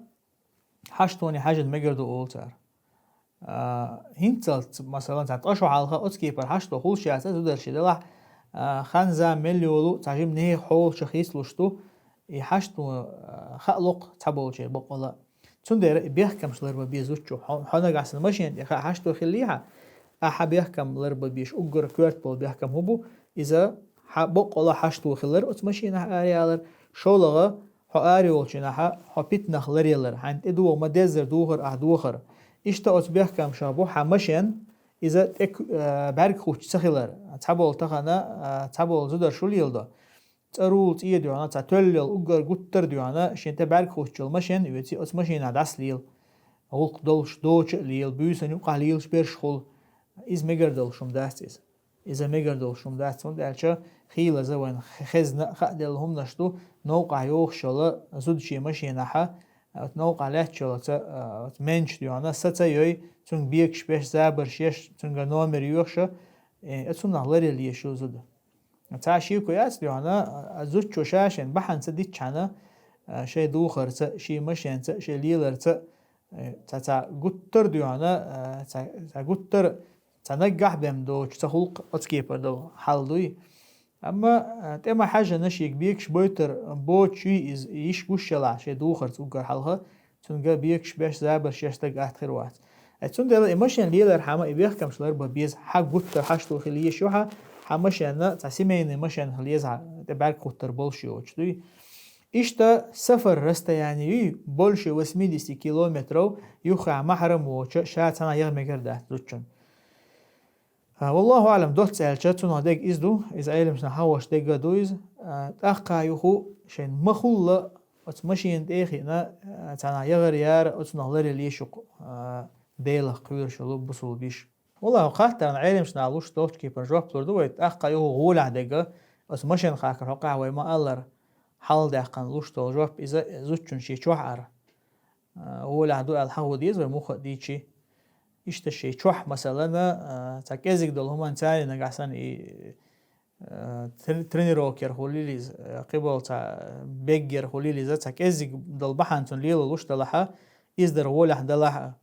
хьаштоне хьаьжна мегар ду олу цара. А, хӀинццалц, масалан, цхьа ткъа шо хьалха оцу кепара хьашто хуьлуш яц, зударши делахь, а, хан-зама мел йолу, цхьа жима нехан хьолаша хийцалуш ду, и хьашто, а, хаалуш цхьаболчеран бакъвала. Цундела и бехкамаш ларбан беза зудчо. Хьо-, хьо нагахь санна машен тӀе хаа хьашто хиллехьа, ахьа бехкам ларбан безаш, уггар коьрта болу бехкам хӀун бу, иза хьан бакъвала хьашто хилар, оцу машинахь араялар, шолгӀа хьо ара йолчу хенахь хьо питанах ларъялар, хьайна тӀедогӀу ма-деззара духар ахь дохар. Иштта оцу бехкамашах бу хьан машен, иза тӀе ку-, а, бӀаьрг хуттуш ца хилар. Цхьаболу тахана, а, цхьаболу зударша хӀун леладо? ЦӀарула цӀе доьхна, цхьа тоьлла йолу уггар гуттар а доьхна, шен тӀе бӀаьрг хуттуш йолу машен а оьций, оцу машинахь дӀасалела. ГӀуллакх долуш доцуш а лела, буьйсанна юкъахь лелаш берш хула, иза мегар долуш хӀума дац иза. Иза мегар долуш хӀума дац, хӀунда аьлча хийлаза вайна хе-, хезна а, хааделла хӀуманаш ду, новкъахь йогӀуш йолу зуда шен машинахьа, оцу новкъахь лаьтташ йолу ца, а, оцу менча доьхна, са ца йой, цуьнга бегаш беш, забарш еш, цуьнга номер йоьхуша, э, оцунах ларъяла езаш ю зуда. Цхьа шеко яц доьхна, а, зудчо ша шен бахьана ца дитчхьана, а, шайн духарца, шен машенца, шен леларца, э, цхьа, цхьа гуттар а доьхна, а, цхьа, цхьа гуттар а, цхьа наггахь бен доцуш, цхьа гӀуллакх оцу кепара долу хьал дуй. Амма, а, тӀе ма-хьаьжжина шега бегаш бойтар боцуш юй иза, йиш гуш ялахь шен духарца уггар хьалха, цуьнга бегаш беш, забарш еш стаг атта хир вац. Э, цундела и машен лелархьама и бехкамаш ларбан беза, хьан гуттар хьашто хила езаш ю хьан, хьан машенна цхьа семейный машен хила еза хьан, тӀе бӀаьрг хуттар болуш йоцуш дуй. Иштта сафар расстояние юй, больше восьмидесяти километров, юххехь махьрам воцуш ша цхьана яха мегар дац зудчун. А, валлаху аълам, доцца аьлча, цунах дерг иза ду, иза Ӏеламчна хьахош дерг а ду иза. А, тӀаккха юха шайн ма-хулла оцу машина тӀе а хиъна, а, цхьана яхар яра, оцунах ларъяла езаш ю, а, Делах кхоьруш йолу бусулба йиша. Валлаху, хаттарна Ӏеламчна луш долчу кепара жоп лур ду вай, тӀаккха юха гӀолехь дерг а, оцу машина хакар хьокъехь вай ма-аллара, хьалдаьккхина луш долу жоп иза зудчун шен чохь ара. А, гӀолехь ду аьлла хьахо деза вай муха а дийчи. Иштта шен чохь, масалана, а, цхьа кӀезиг долу хӀуманна царна нагахь санна и, а, тре-, тренировкера хуьлийла иза, а, кхиболу цхьа беггера хуьлийла иза, цхьа кӀезиг долу бахьана цунна лело луш далахьа, иза дара гӀолехь далахьа.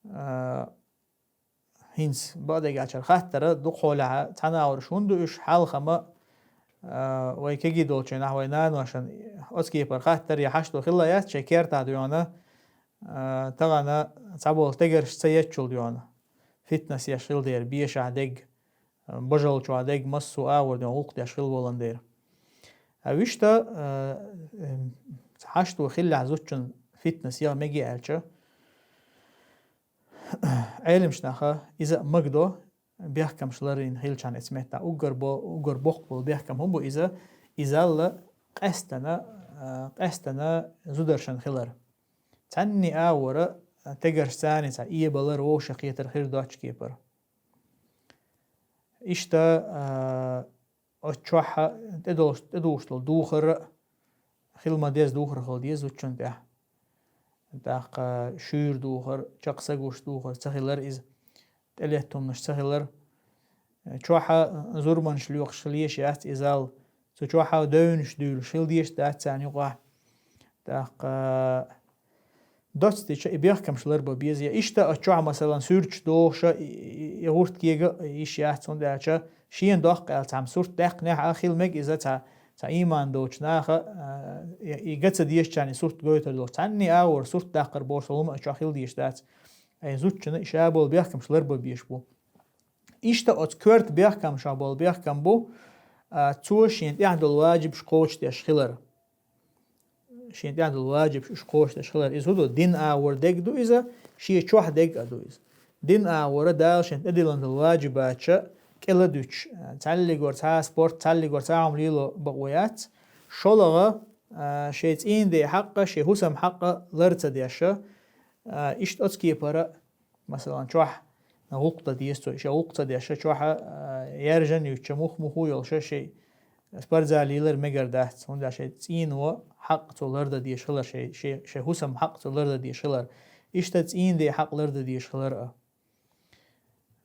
А, хӀинца бакъдерг аьлчара хаттара дукхахьолехьа цхьана агӀор шун ду уьш хьалхама, а, вай кегий долчу нах, вай наношан оцу кепара хаттар я хьашто хилла яц, шайн кертахь доьхна, а, тахана цхьаболу стегарш ца еччул доьхна. Фитнес еш хила дера, бешахь дерг, бажалчохь дерг, массо а агӀор доьхна гӀуллакх деш хила волан дера. А вуьшта, а, эм, хьашто хиллехь зудчун фитнес яха мега аьлча, Ӏеламчу наха иза а магадо, бехкамаш ларйина хилчахьана эцу меттехь уггар бо-, уггар боккха болу бехкам хӀун бу иза, изалла къаьстана, а, къаьстана зударшан хилар. Цхьанний агӀора тегарш царна цхьа эбалар вовшахкхетар хир доцчу кепара. Иштта, а, оцу чохь тӀедолуш, тӀедугӀуш долу духар а хила ма деза, духар хила деза зудчунна тӀехь. ТӀаккха шуьйра духар, чекх са гуш духар ца хилар иза, тӀелетта хӀуманаш ца хилар. Чохь зурманаш лоькхуш хила езаш яц и зал, цу чохь девнаш дуьйлуш хила дезаш дац царна юкъахь. ТӀаккха доццуьйтича и бехкамаш ларбан беза. Я иштта оцу чохь, масалан, суьрташ дохуша, и, и, и гӀурт кега йиш яц, хӀунда аьлча шена доккха аьлла цхьамма сурт даьккхинехь а хила мега иза цхьа, цхьа ийман доцучу наха, а, и, и га ца дезачарна и сурт гойтур долуш. Цхьанний агӀор сурт даккхар бохуш хӀума оцу чохь хила дезаш дац. Ай зудчунна и ша болу бехкамаш ларбан безаш бу. Иштта оцу коьрта бехкамашах болу бехкам бу, а, цо шена тӀехь долу ваджибаш кхочушдеш хилар. Шена тӀехь долу ваджибаш уьш кхочушдеш хилар. Иза хӀун ду? Дин агӀор дерг ду иза, шен чохь дерг а ду иза. Дин агӀора Дала шена тӀедиллина долу ваджибаташ кӀел а дуьтуш, цхьаллигора цхьа а спорт, цхьаллигора цхьа а хӀума лело бакъо яц. ШолгӀа, а, шен цӀийнан ден хьакъ а, шен хӀусаман хьакъ а лар ца деш, а, иштта оцу кепара, масалан, чохь гӀуллакх дан деза цо, шен гӀуллакх ца деш, чохь, а, яьржина юьтуш, мух-муху йолуш, шен спортзале лар мегар дац, хӀунда аьлча шен цӀийнан хьакъ цо лардан дезаш хилар, шен, шен, шен хӀусаман хьакъ цо лардан дезаш хилар. Иштта цӀийнан ден хьакъ лардан дезаш хилар а.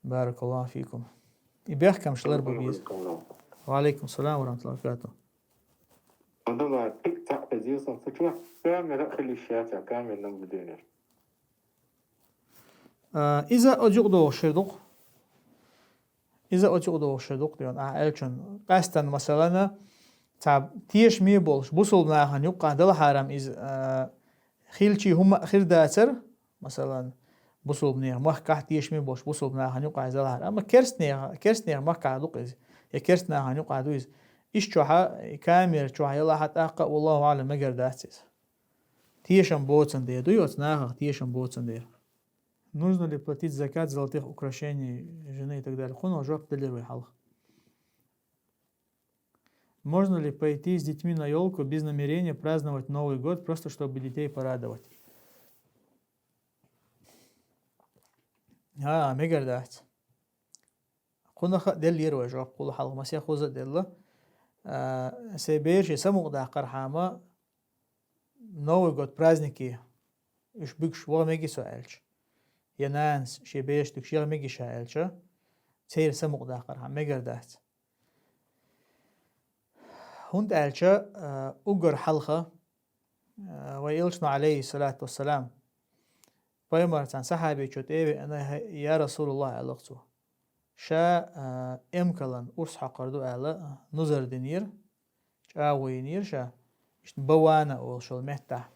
Баракаллаху фикум. И бехкамаш ларбан беза. Ва алейкум салам ва рахматуллахи ва баракатух. Хьадала, пик цхьаъ хезира сан, сан чохь камера а хила йиш яц, камера наблюдение. А, иза оцу юкъа догӀуш хир ду-кх. Иза оцу юкъа догӀуш хир ду-кх, дена, ахьа аьллачун. Къаьстина, масалана, цхьа тешаме болуш, бусулба нахана юккъахь далахьарам иза, а, хилчий хӀума а хир дацара, масалан, бусулба нехан махкахь тешаме болуш, бусулба нахана юккъахь иза далахьара. Амма керстанеха-, керстанехан махкахь ду-кх иза, я керста нахана юккъахь ду иза. Иштта чохь, и камера чохь ялахь а тӀаккха а, валлаху аълам, мегар дац иза. Тешам боцан дера ду, оцу нахах тешам боцан дера. Нужно ли платить закат золотых украшений жены и так далее? Кхунах жоп делира вай хьалха. Можно ли пойти с детьми на ёлку без намерения праздновать Новый год, просто чтобы детей порадовать? А, мегар дац. Кхунах а деллера вай жоп, кхул хьалха масех хуза а делла. А, сайн бераш самукъадаккхархьама, Новый год праздники, уьш буьгуш ваха мегий со аьлча, я нанас шен бераш буьгуш яха мегий ша аьлча, церан самукъадаккхархьама, мегар дац. ХӀунда аьлча, а, уггар хьалха, а, вай Элчано, алейхиссалату вассалам, пайхамар цхьана сахьабичо тӀе а веана, хӀай, я Расулаллах, аьлла-кх цо. Ша, а, эмкалан урс хьокхур ду аьлла, нузар динера, чӀагӀо йинера ша, иштта Бавана олуш йолу меттахь.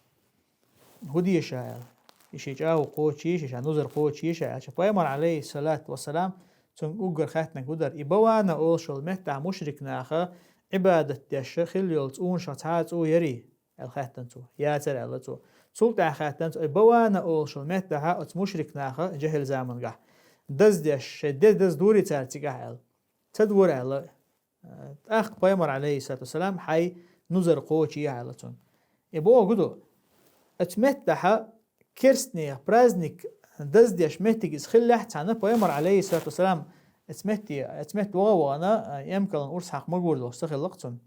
ХӀун де ша аьлла? И шен чӀагӀо кхочийша, ша нузар кхочийша аьлча, пайхамар, алейхиссалату вассалам, цуьнга уггар хаьттинарг хӀун дара? И Бавана олуш йолу меттахь мушрик наха Ӏибадат деш хилла йолу цӀунашах цхьа а цӀу ярий? Аьлла хаьттина цо. Яцара, аьлла цо. Цул тӀаьхьа хаьттина цо, и Бавана олуш йолу меттахьа оцу мушрик наха жехӀил замангахь даздеш, шайн де даз дурий цара цигахь аьлла. Ца дора аьлла. ТӀаккха пайхамар, алейхиссалату вассалам, хьайн нузар кхочийша аьлла цунна. И бохург ду, оцу меттахьа керстанех праздник даздеш меттиг иза хиллехь а цхьаьна, пайхамар, алейхиссалату вассалам, оцу метте, оцу метте ваха а вахана, эмкалан урс хьакха магур долуш ца хилла-кх цунна.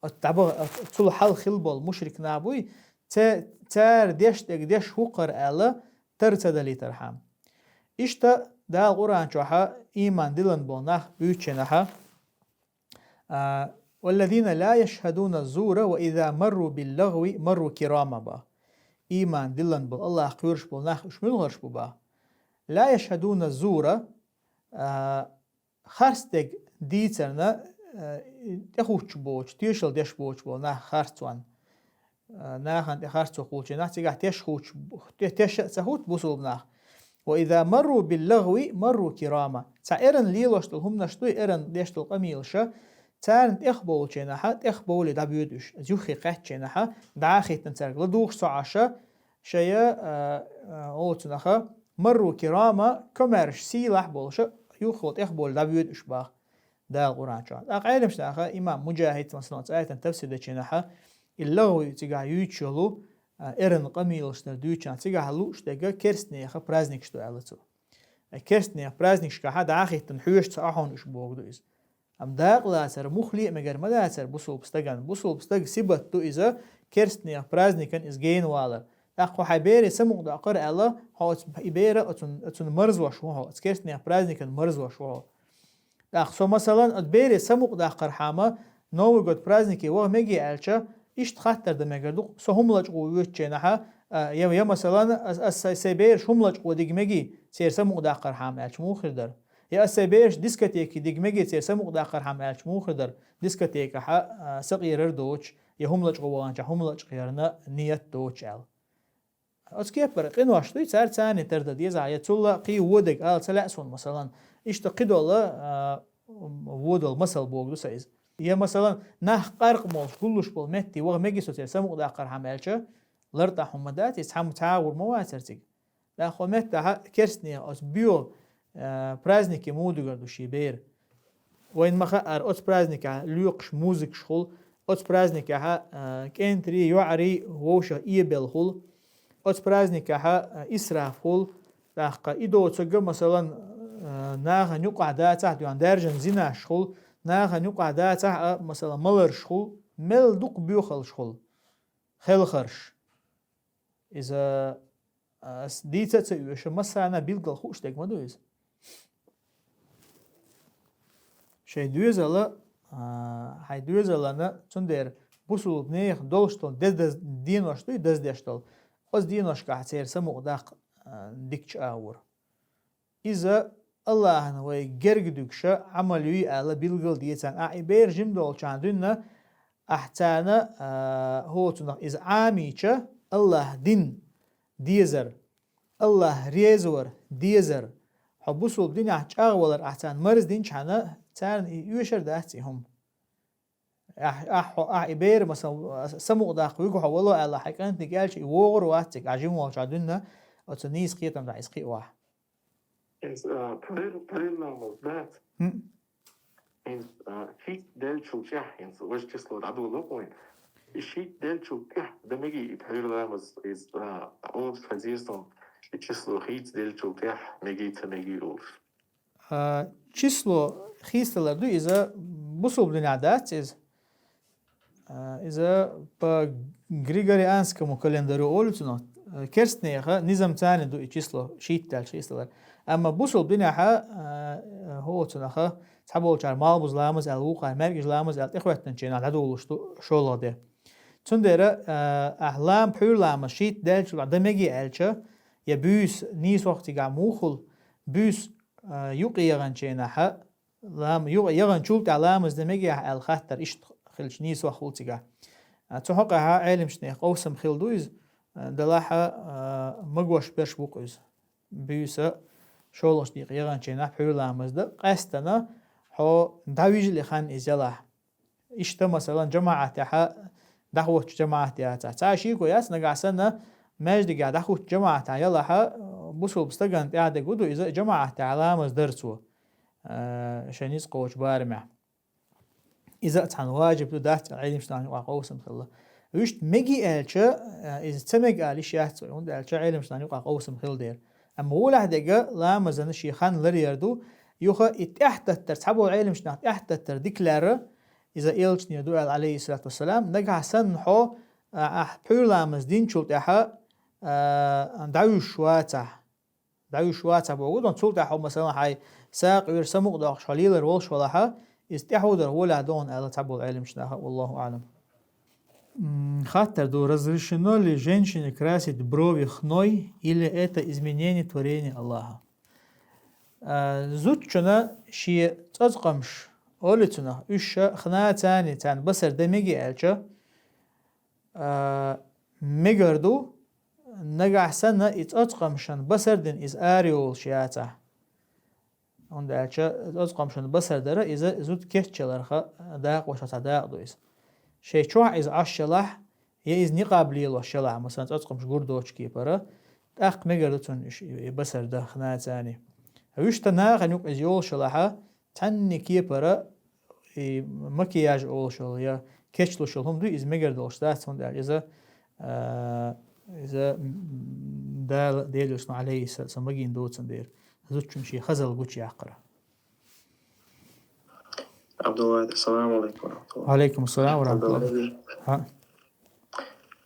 Оцу дӀабаха-, оцу, цул хьалха хилла болу мушрик нах буй, ца-, цара деш дерг деш хӀу-кх хӀара аьлла, тара ца далийтархьама. Иштта Дала Къуръан чохьа ийман диллина болу нах буьйцучу хенахьа, а, «Валлазина ла яшхадуна зура ва иза марру биллагъви марру кирама» боху. Ийман диллина болу, Аллах кхоьруш болу нах уьш муьлхарш бу боху? Ла яшхадуна зура, а, харц дерг дийцарна, э, тӀехуттуш боцуш, тоьшалла деш боцуш болу нах харцонна. Э, нахана тӀе харцо кхуллучу нах цигахь теш хуттуш, те-, теш а ца хӀутту бусулба нах. «Ва иза марру биллагъви марру кирама». Цхьа эрна лелош долу хӀуманаш дуй, эрна деш долу къамелаша, царна тӀехбовлучу хенахьа, тӀехбовлий дӀабоьду уьш. Иза юххе кхаьччу хенахьа, дӀа а хӀиттина цаьрга ладугӀуш ца Ӏаш, шая, а, а, оцу наха, марру кирама, комаьрша сийлахь болуша, юххе тӀехбовлий дӀабоьду уьш боху Дала Къуръан чохь. ТӀаккха Ӏеламнаха, имам Муджахид, масалан, оцу аятан тафсир дечу хенахьа, и лагъви цигахь юьйцуш йолу, а, эрна къамелаш дар дуьйцу хенахь, цигахь лууш дерг керстанеха праздникаш ду аьлла цо. Э, керстнех праздникашкахьа дӀахӀиттина хьоьжуш ца Ӏа хьона уьш бохург ду иза. Амма дакъалацар мухле а мегар ма дацар бусулба стаган. Бусулба стаг сибат ду иза, керстнех праздникан иза генавалар. ТӀаккха хьо хьай бере самукъадаккхар аьлла, хьо оц-, и бера оцун, оцун марзош ву хьо, оц керстнех праздникан марзош ву хьо. ТӀаккха со, масалан, оц бере самукъадаккхархьама, Новый год празднике ваха меге аьлча, иштта хаттар дан мегар ду, со хӀума лачкъо воьдученахьа, а, я, я, масалан, ас, ас сай, сай бераш хӀума лачкъо дига меги, церан самукъадаккхархьама аьлча муха хир дара? Я ас сай бераш дискотеке дига меги, церан самукъадаккхархьама аьлча муха хир дара? Дискотекахьа, а, сакъерар доцуш, я хӀума лачкъо ваханча хӀума лачкъерна ният доцуш аьлла. Оцу кепара къинош дуй, цара царний тара дан деза, я цулла кхий вон дерг ала ца лаьа суна, масалан. Иштта кхидолу, а, вон долу масал бохург ду сан иза. Я, масалан, нах къаркъа молуш, гуллуш болу метте ваха меги со церан самукъадаккхархьама аьлча, лартӀахь хӀума дац, иза цхьамма цхьа а гӀур ма вацара цига. ТӀаккха хӀо меттахьа керстнех оцу боьха, а, празднике муха дуьгур ду шен бер? Вайна ма хаъара, оцу праздникехь лоькхуш музыкаш хуьлу, оцу праздникехь, а, кӀентарий, йоӀарий, вовшах эбелла хуьлу. Оцу праздникехь, а, исраф хуьлу. ТӀаккха и доцург, масалан, а, нахана юкъахь дацахь а дуьйна, даьржина зинаш хуьлу, нахана юкъахь дацахь а, масалан, маларш хуьлу, мел дукха боьхалш хуьлу, хелхарш. Иза, а, ас дийца а ца оьшу, массарна билггал хууш дерг ма ду иза. Шайн доьзала, а, хьайн доьзалана, цундела бусулба нехан долуш долу дез-, дез-, денош дуй, даздеш долу, оцу деношкахь церан самукъадаккха, а, дикачу агӀор. Иза Аллахьна вай герга дуьгуша Ӏамал юй аьлла билгал децарна. Ахь и бер жима долчарна дуьйна, ахь царна, а, хӀоцунах иза Ӏамийча, Аллахь дин дезар, Аллахь резавар дезар, хьо бусулба динехь чӀагӀвалар ахь царна марздинчхьана, царна и оьшур дац и хӀума. Ахь, ахь, хьо, ахь и бер, масалан, самукъадаккха вуьгу хьо вало аьлла, хьайн кӀантанига аьлча, и вогӀур вац цига, ахь жима волчохь дуьйна, оцу нийса кхетам тӀехь иза кхиавахь. Иза, а, пхьуьйр-, пхьуьйрламаз дац. ХӀун? Иза, а, шийтта деллачул тӀаьхьа, иза, важа число дӀадоло вайна. И шийтта деллачул тӀаьхьа дан мегий и пхьуьйрламаз, иза, а, олуш хезира суна, и число хийца деллачул тӀаьхьа мегий, ца мегий олуш. А, число хийцадалар ду, иза бусулба динехь дац иза. А, иза по григорианскому календарю олу цунах, а, керстнеха низамца ду и число, шийтта даьлча хийцадалар. Амма бусулба динехьа, а, хӀоцунаха, цхьаболчара малхбуза ламаз аьлла, вукхара маьркӀажа ламаз аьлла, тӀехӀоьттинчу дийнахь дӀадолуш ду шолгӀа де. Цундела, а, ахь лам-, пхьуьйрламаз шийтта даьлча дан мегий аьлча, я буьйса нийсох цигахь муха хуьлу, буьйса, а, юкъа ягӀанчу дийнахьа, лам-, юкъа ягӀанчул тӀаьхьа ламаз дан мегий ахь аьлла хаттар иштта хилча нийсох хуьлу цигахь. А, цу хьокъехьа Ӏеламчу нехан къовсам хилла ду иза, а, делахь а, а, магош берш бу-кх иза. Буьйса шолгӀачу декъе ягӀанчу дийнахь пхьуьйрламаз дан, къаьстина хьо дӀавижале хан иза ялахь. Иштта, масалан, жамаӀатехьа дӀахӀуттучу жамаӀат яцахь. Цхьа шеко яц, нагахь санна маьждигехь дӀахӀуттучу жамаӀатехь ялахьа, бусулба стагана тӀехь дерг хӀун ду, иза жамаӀатехь ламаз дара цо, а, шайн ницкъ кхочу барамехь. Иза а цхьаьна важиб ду, дац аьлла, Ӏеламчу нахана юкъахь къовсам хилла. Вуьшта мегий аьлча, а, иза ца мега ала йиш яц вай, хӀунда аьлча Ӏеламчу нахана юкъахь къовсам хилла дера. Амма гӀолехь дерг ламазан шен хан ларъяр ду, юха и тӀаьхьататтар, цхьаболу Ӏеламчу наха тӀаьхьататтар дика лаьрра, иза элчане ду аьлла, Ӏалайхиссалату вассалам, нагахь санна хьо, а, ахь пхьуьйрламаз динчул тӀаьхьа, а, дӀавуьжуш вацахь, дӀавуьжуш вацахь бохург ду, цул тӀаьхьа хьо, масалан, хьайн сагӀа къуьйра самукъадоккхуш хьо лелар волуш валахьа, иза тӀаьхьо дар гӀолехь ду хьуна аьлла цхьаболу Ӏеламчу наха, валлаху аӀлам. М, хаттар ду: разрешено ли женщине красить брови хной, или это изменение творения Аллаха? А, зудчунна шен цӀоцкъамаш, олу цунах, уьш ша хна царна, царна басар дан мегий аьлча, а, мегар ду, нагахь санна и цӀоцкъамашна басар дина иза арайолуш яцахь. ХӀунда аьлча оцу къамашна басар дара, иза зуда кечъяларх дакъош цхьа дакъа ду иза. Шайн чохь иза Ӏаш ялахь, я иза никъаб лелош ялахь, масалан, цӀоцкъамаш гур доцучу кепара, тӀаккха мегар ду цунна уьш и басар дан хна царна. Вуьшта нахана юкъа иза йолуш ялахьа, цхьанна кепара и макияж олуш йолу я кечлуш йолу хӀума ду, иза мегар долуш дац, хӀунда аьлча иза, а, иза, м, Дала, Делан Элчано, Ӏалайхиссалам, магийна доцун дера. зудчун ший хазал гучаяккхара. Абдулла, ассаламу алейкум ва рахматуллах. Алейкум ассалам ва рахматуллах. Абдулла. Ха.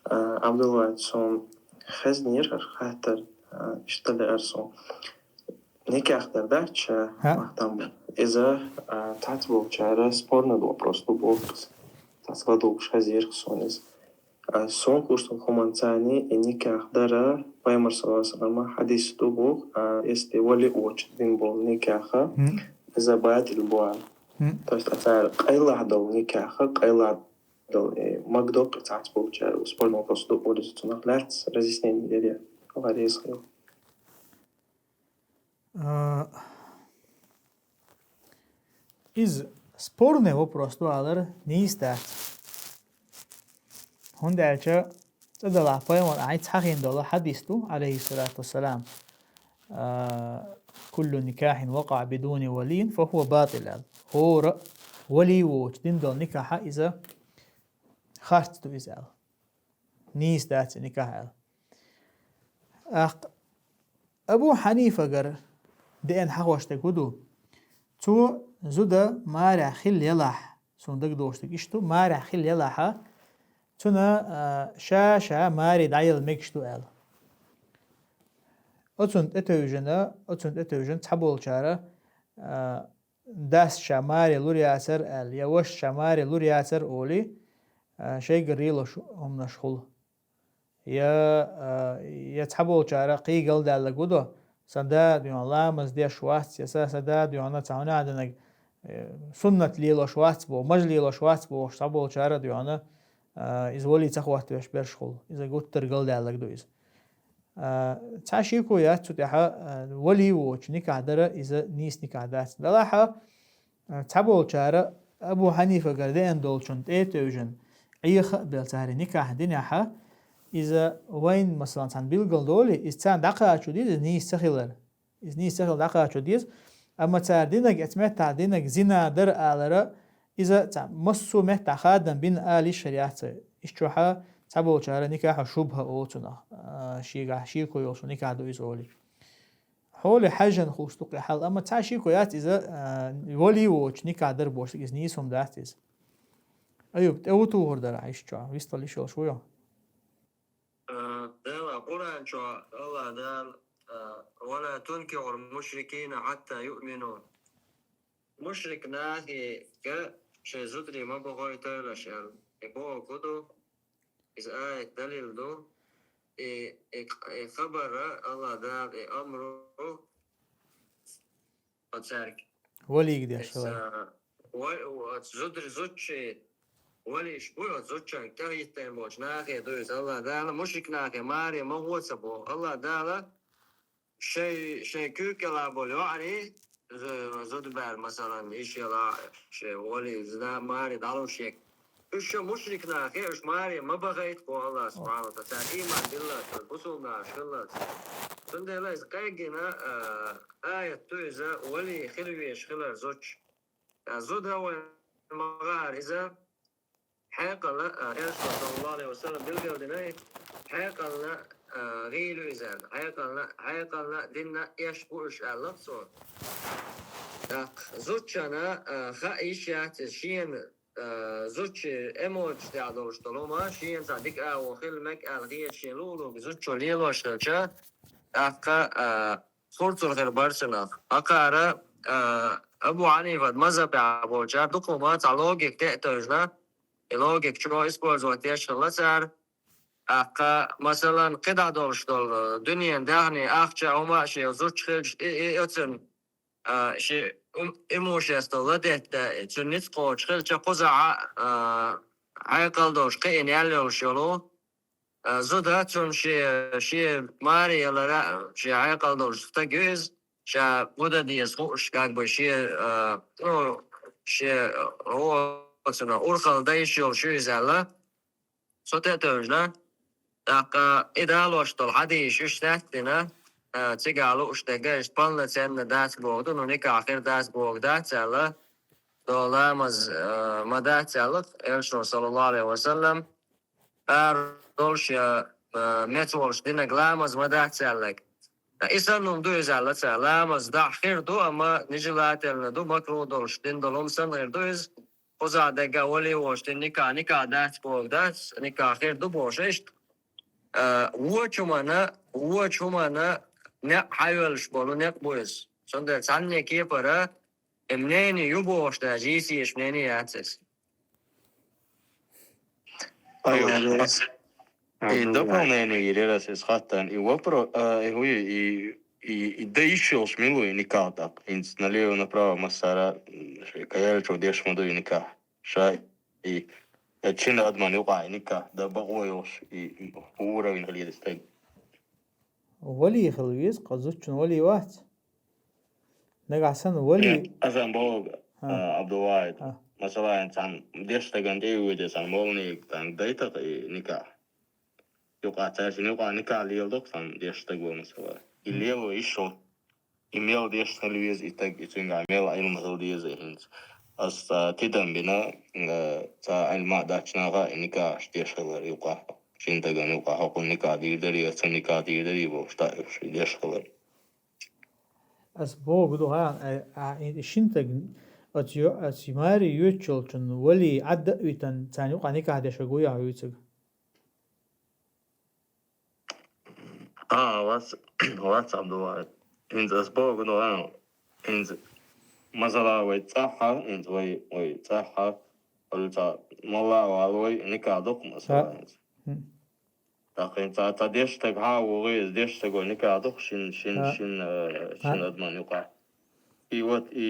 А, Абдулла, сун хезнир хаттар, а, иштали арсун. Никах дар дача, Ха. Махтам. Иза, а, тац болчара спорный вопрос ду бокс. Тац вадуш хазир сун из. А, сун куштун хуманцани и никах дара, Пайгамбар саллаллаху алейхи ва саллям хадис ду бок, а, если вали оч дин бол никаха, М. иза батил буа. М. То есть, а цар къайла дол никаха, къайла дол, э, магдок цац болчара, спорный вопрос ду улиз цунах лац, разъяснение дери. Говори, Исхаил. А, из спорный вопрос ду алар нийс дац. ХӀунда аьлча цӀадала пайгӀамбар айц хьахин дола хадис ду, алейхи салату вассалам. А, «Куллу никахин вакъа бидуни валин, фахуа батил», ал. ХӀора вали воч дин дол никаха иза харц ду иза ал. Нийс дац никах ал. Ах, Абу Ханифагар деан хьахоштаг хӀу ду? Цо зуда маря хил ялахь, сун дагдоштаг ишту, маря хил ялахьа, цуна, а, ша-ша мари дӀаял мегаш ду аьл. Оцун тӀетевжина, оцун тӀетевжина цхьаболчара, а, дас ша мари лур яцар аьл, я ваш ша мари лур яцар оли, а, шайгар рилош умнаш хул. Я, а, я цхьаболчара кхий галдаьлла гудо, сан да дуьхьа ламаз деш вац, я са, са да дуьхьа ца хьуна аданаг, э, суннат лелош вац бо, маж лелош вац бо, цхьаболчара дуьхьа, а, из вали ца хваттавеш берш хул. Иза гуттар галдаьллаг ду иза. А, цхьа шико яц цу тӀехьа, а, вали воч никах дара, иза нийс никах дац. Далахьа, а, цхьаболчара Абу Ханифагар деан долчун тӀетевжин, Ӏеха а бел цари никах динахьа, иза вайн, масалан, цхьан билгал доли, из царна дӀакхачу диз, из нийс ца хилар. Из нийс ца хил дӀакхачу диз, амма цар динаг, эц меттахь динаг зина дар алара, иза ца массу меттахь хадам бин али шариатца. Ишчохьа цхьаболчара никаха шубха оцунах, а, шигахь шико йолшу никах ду иза оли. Хьоли хьажан хулш ду кхе хьал, амма цхьа шико яц иза, а, вали воч никах дар бошли, из нийсум дац иза. Аюб, тӀе ву тухур дара, ишчо, вистал иш йолш ву йо? Э, Дала Къуръан чу Аллах Дала, э, «Ва ла тункихул мушрикина хьатта юъмину». Мушрик нахе га шей зудри ма бохой тойла шел. И бо гуду, из аят далил ду. И, и, и хабара Аллах Дала, и амру, оцарг. Валиг деш, Эс, валиг. А, ва-, ва-, зудри зудчи, валиш буй, оц зудчанг тӀехӀиттайн болчу нахе дуйза Аллах Дала, мушрик нахе маре ма гӀо ца боху. Аллах Дала шай, шай куьйкӀела болу йоӀари, зу-, зудбаьр, масалан, иш яла, шай вали, зна-, маре дӀалуш ек. Уьш ша мушрик нахе, уьш маре ма бахайта боху Аллах субхьанаху ва тааля. Цара ийман диллалц, бусулба нах хиллалц. Цундела иза къеггина, а, аят ду иза, вали хила веш хилар зудча. А, зуда вайн ма гӀара иза, хьекъала, а, Элчано, саллаллаху алейхи ва саллям, билгалдинай, хьекъална, а, гӀийла иза, хьекъална, хьекъална динна эш бу уьш аьлла цо. ТӀаккха зудчана, а, хаа йиш яц иза шена, а, зудчи эмоцеш тӀехь долуш долу ма, шена цхьа дика агӀо хила мега аьлла хета шен лулуг зудчо лелош хилча, тӀаккха, а, хурцур хир бара цунах. Акхара, а, Абу Хьанифат мазхабехь болчара дукха ма цхьа логика тӀе а тевжина, и логика чу использовать деш хилла цара. ТӀаккха, масалан, кхидӀа долуш долу дуьненан даьхни, ахча, хӀума а шен зудча хилча, и, и, оцун, а, ши, ум, имущество ладетта, цуьнан ницкъ кхочуш хилча, кхузахьа, а, хьекъал долуш кхиъна ял йолуш йолу, а, зуда, цунна шен, шен маре ялара, шен хьекъал долуш стаг ю иза, ша гуда деза хууш, как бы шен, а, ну, шен, а, оцунах урхалла дан йиш йолуш ю иза аьлла. Цу тӀе а тевжина, тӀаккха и далош долу хьадийш уьш даьттина, а, цигахь лууш дерг, иштта полноценно дац боху ду, ну, никахь хир дац боху дац аьлла, до ламаз, а, ма дац аьлла, Элчано, саллаллаху алейхи ва саллям, ара долуш я, а, меца волуш динаг ламаз ма дац аьллаг. И санна хӀума ду иза аьлла цара. Ламаз дахь хир ду, амма нежелательно ду, макрух долуш дина долу хӀума санна хир ду иза. Кхузахь дерг а вали волуш дина никахь, никахь дац бохург дац, никахь хир ду бохуш иштта. А, вочу хӀуманна, вочу хӀуманна некъ хьайоьллуш болу некъ бу иза. Цундела цхьанне кепара и мнение ю бохуш даже, йийсаеш мнение яц иза. Айо, и дополнение йира аса иза хаттарна. И вопро-, а, и хӀу ю, и, и, и дан йиш йолуш мила ву и никахь тӀаккха? ХӀинца налево-направо массара, м, каялчо деш ма ду и никахь. Ша и, э, чин адаман юкъахь и никахь дан бакъо йолуш, и, и хӀу уровень хилийла стаг? Вали хила веза, кху зудчун вали вац. Нагахь санна вали. Нет, аса боху, а, Абдулвахид. А. Масала, цхьана деш стагана тӀе а воьдий, цхьана молниг тан дайтакъ и никахь. Юкъа цаьршинна юкъа никахь леладо-кх цхьана деш стаг ван, масала. И лело йиш ю. И мел деш хила веза и стаг, и цуьнгахь мел Ӏилма хила деза и хӀинца. Аса, а, тидам бина, а, цхьа Ӏилма а даьчу наха и никахь деш хилар юкъа. Шина стагана юкъа хӀокхунна никахь дийр дарий, аса никахь дийр дарий бохуш, тӀаьхьа уьш и деш хилар. Ас боху ду хан, а, а, и шина стаг, оцу йо-, оцу маре йоьдучу йолчун вали Ӏадда а витан, царна юкъа никахь деш вуьйцург? А, вац, вац, Абдулла. ХӀинца ас боху ду хан, хӀинца, масала, вай цӀахь, хӀинца вай, вай цӀахь, вай цӀа-, молла а вала вай, никахь ду-кх, масала, хӀинца. ТӀаккха хӀинца цхьа деш стаг хьа а вогӀий, иза деш стаго никахь ду-кх шин, шин, шин, э, шин адаман юкъа. И вот, и,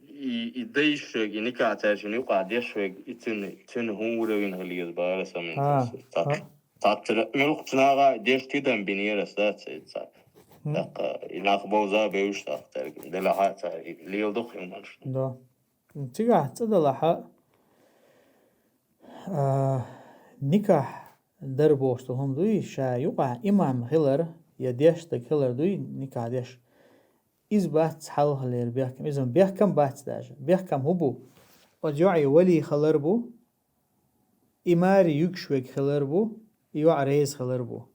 и, и дан йиш верг, и никахь цаьршинна юкъа деш верг, и цуьнан, цуьнан хӀун уровень хила еза бара самин. Цхьацца муьлххачу наха деш тидам бинера ас дац и цхьа. ТӀаккха и нах бовза а бевзаш тӀаккха цаьрга. Делахь а цхьа и леладо-кх и хӀуманаш. Да. Цигахь цӀа далахь а, а, никахь дар бохуш долу хӀума дуй, ша юкъахь имам хилар, я деш стаг хилар дуй, никахь деш. Иза бац хьалхалера бехкам. Иза бехкам бац даже. Бехкам хӀун бу? Оцу йоӀе вали хилар бу, и маре юьгуш верг хилар бу, и йоӀ реза хилар бу.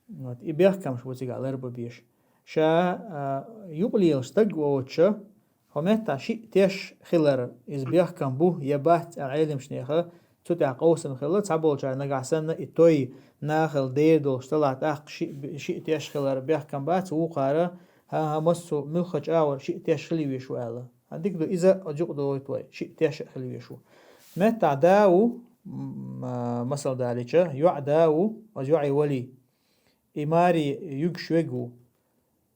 Вот, и бехкамаш бу цигахь ларба беш. Ша, а, юкъа лелаш стаг воцуша, хӀокху меттахь шиъ теш хилар, иза бехкам бу я бац аьлла, Ӏеламнеха цу тӀехь къовсам хилла, цхьаболчара нагахь санна и той нахала дер долуш далахь тӀаккха шиъ, шиъ теш хилар бехкам бац, вукхара, хӀан-хӀа, массо а муьлххачу агӀор шиъ теш хила везаш ву аьлла. Хьан дика ду, иза а юкъа дойту вай, шиъ теш а хила везаш ву. Меттахь да ву, м, а, масал далийча, йоӀ да ву, оцу йоӀе вали. И маре юьгуш верг ву.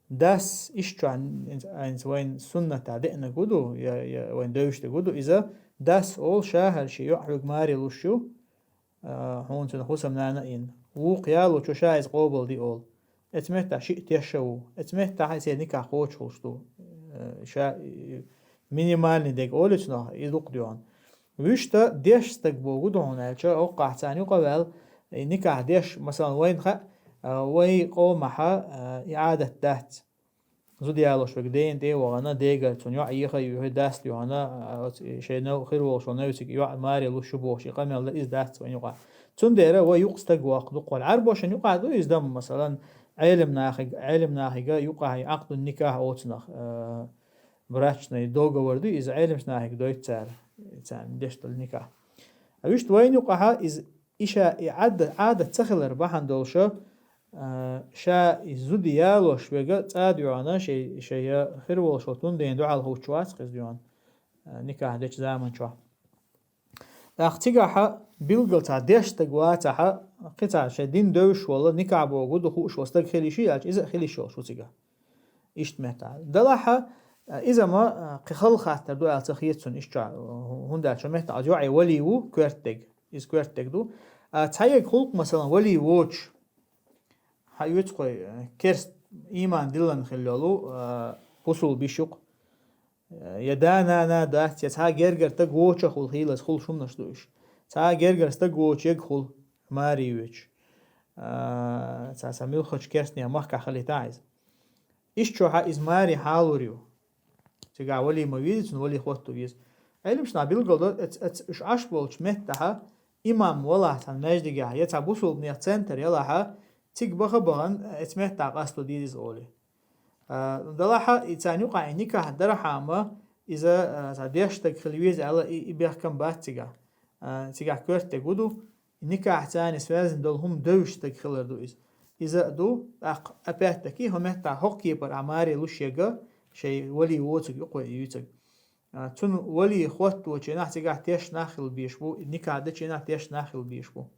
Дас иштта чохь, хӀинца вайн суннатахь деанарг ву ду, я, я вайн девзаш дерг ву ду, иза дас олу, ша хӀара шен йоӀ хьоьга маре луш ю, а, хьуна цуьнан хӀусамнана а йина. Вукху ялочо ша иза къобалдо олу. Оцу меттахь шиъ теш а ву. Оцу меттахь и церан никахь кхочушхуьлуш ду. Э, ша, э, минимальный дерг олу цунах, и дукха доьгӀна. Вуьшта деш стаг боху ду хьуна аьлча, хӀокхахь царна юкъа а ваьлла, и никахь деш, масалан, вайна хаьа, а, вай къомахьа, а, и Ӏадат дац. Зуда ялош верг дена тӀе а вахана, дегара цунна йоӀ еха а юьйхи, дас а доьгӀна, а, оцу шайн нав-, хир волуш волу новциг йоӀ маре луш ю бохуш, и къамел дан иза дац вайн юкъахь. Цундела вай юкъа стаг воккху дукхахволу. Ӏарбошна юкъахь ду иза дан, масалан, Ӏелам нахиг-, Ӏелам нахига юкъахь и Ӏакъдун никахь оцунах, а, брачный договор ду, иза Ӏеламчу нахига дойту цара, царна деш долу никахь. А вуьшта вайна юкъахьа иза, и ша и Ӏадда-, Ӏадат ца хилар бахьана долуша, а, ша и зуда ялош верг цӀа а доьгӀна, шай, шай хир волуш волу тун дена дуьхьал хӀуттуш вац иза доьгӀна, а, никахь дечу заман чохь. ТӀаккха цигахьа билггал цхьа деш стаг вацахьа, кхин цхьа шайн дин девзаш волу, никахь боху ду хууш волу стаг хила йиш йолуш, иза а хила йиш йолуш ву цигахь. Иштта меттахь. Далахьа, иза ма, а, кхин хала хаттар ду аьлла ца хета суна иштта чохь, хӀунда аьлча меттахь оцу йоӀе вали ву, коьртаниг. Иза коьртаниг ду. А, цхьа ерг хуьлу-кх, масалан, вали воцуш. Хьан оьцу кхой, керст, ийман диллина хилла йолу, а, бусулба йиш ю-кх. Я да-нана дац, я цхьа гергара стаг вочохула хийлаза хуьлуш хӀуманаш ду уьш. Цхьа гергара стаг воцуш ерг хуьлу, маре воьдуш. А, цхьа, цхьа муьлххачу керстанех махкахь хилийта иза. Иштта чохьа иза маре хьалур ю. Цигахь вали ма веза, цунна вали хӀотто веза. Ӏеламчу наха билггал до, эц-, эц-, уьш Ӏаш болчу меттахьа, имам валахь цхьана маьждигехь, я цхьа бусулбанех центр ялахьа, цига баха бахана, эцу меттахь къасто деза иза олий. А, делахь а, и царна юкъахь и никахь дархьама, иза, а, цхьа дешна стаг хила веза аьлла, и, и бехкам бац цигахь. А, цигахь коьртаниг ду, и никахь царна связан долу хӀума девзаш стаг хилар ду иза. Иза а ду, тӀаккха опять-таки, хӀокху меттахь хӀокху кепара ахь маре луш ерг, шайн вали воцург юкъа юьйцург. А, цуьнан вали хӀотточу хенахь цигахь тешна нах хила безаш бу, и никахь дечу хенахь тешна нах хила безаш бу.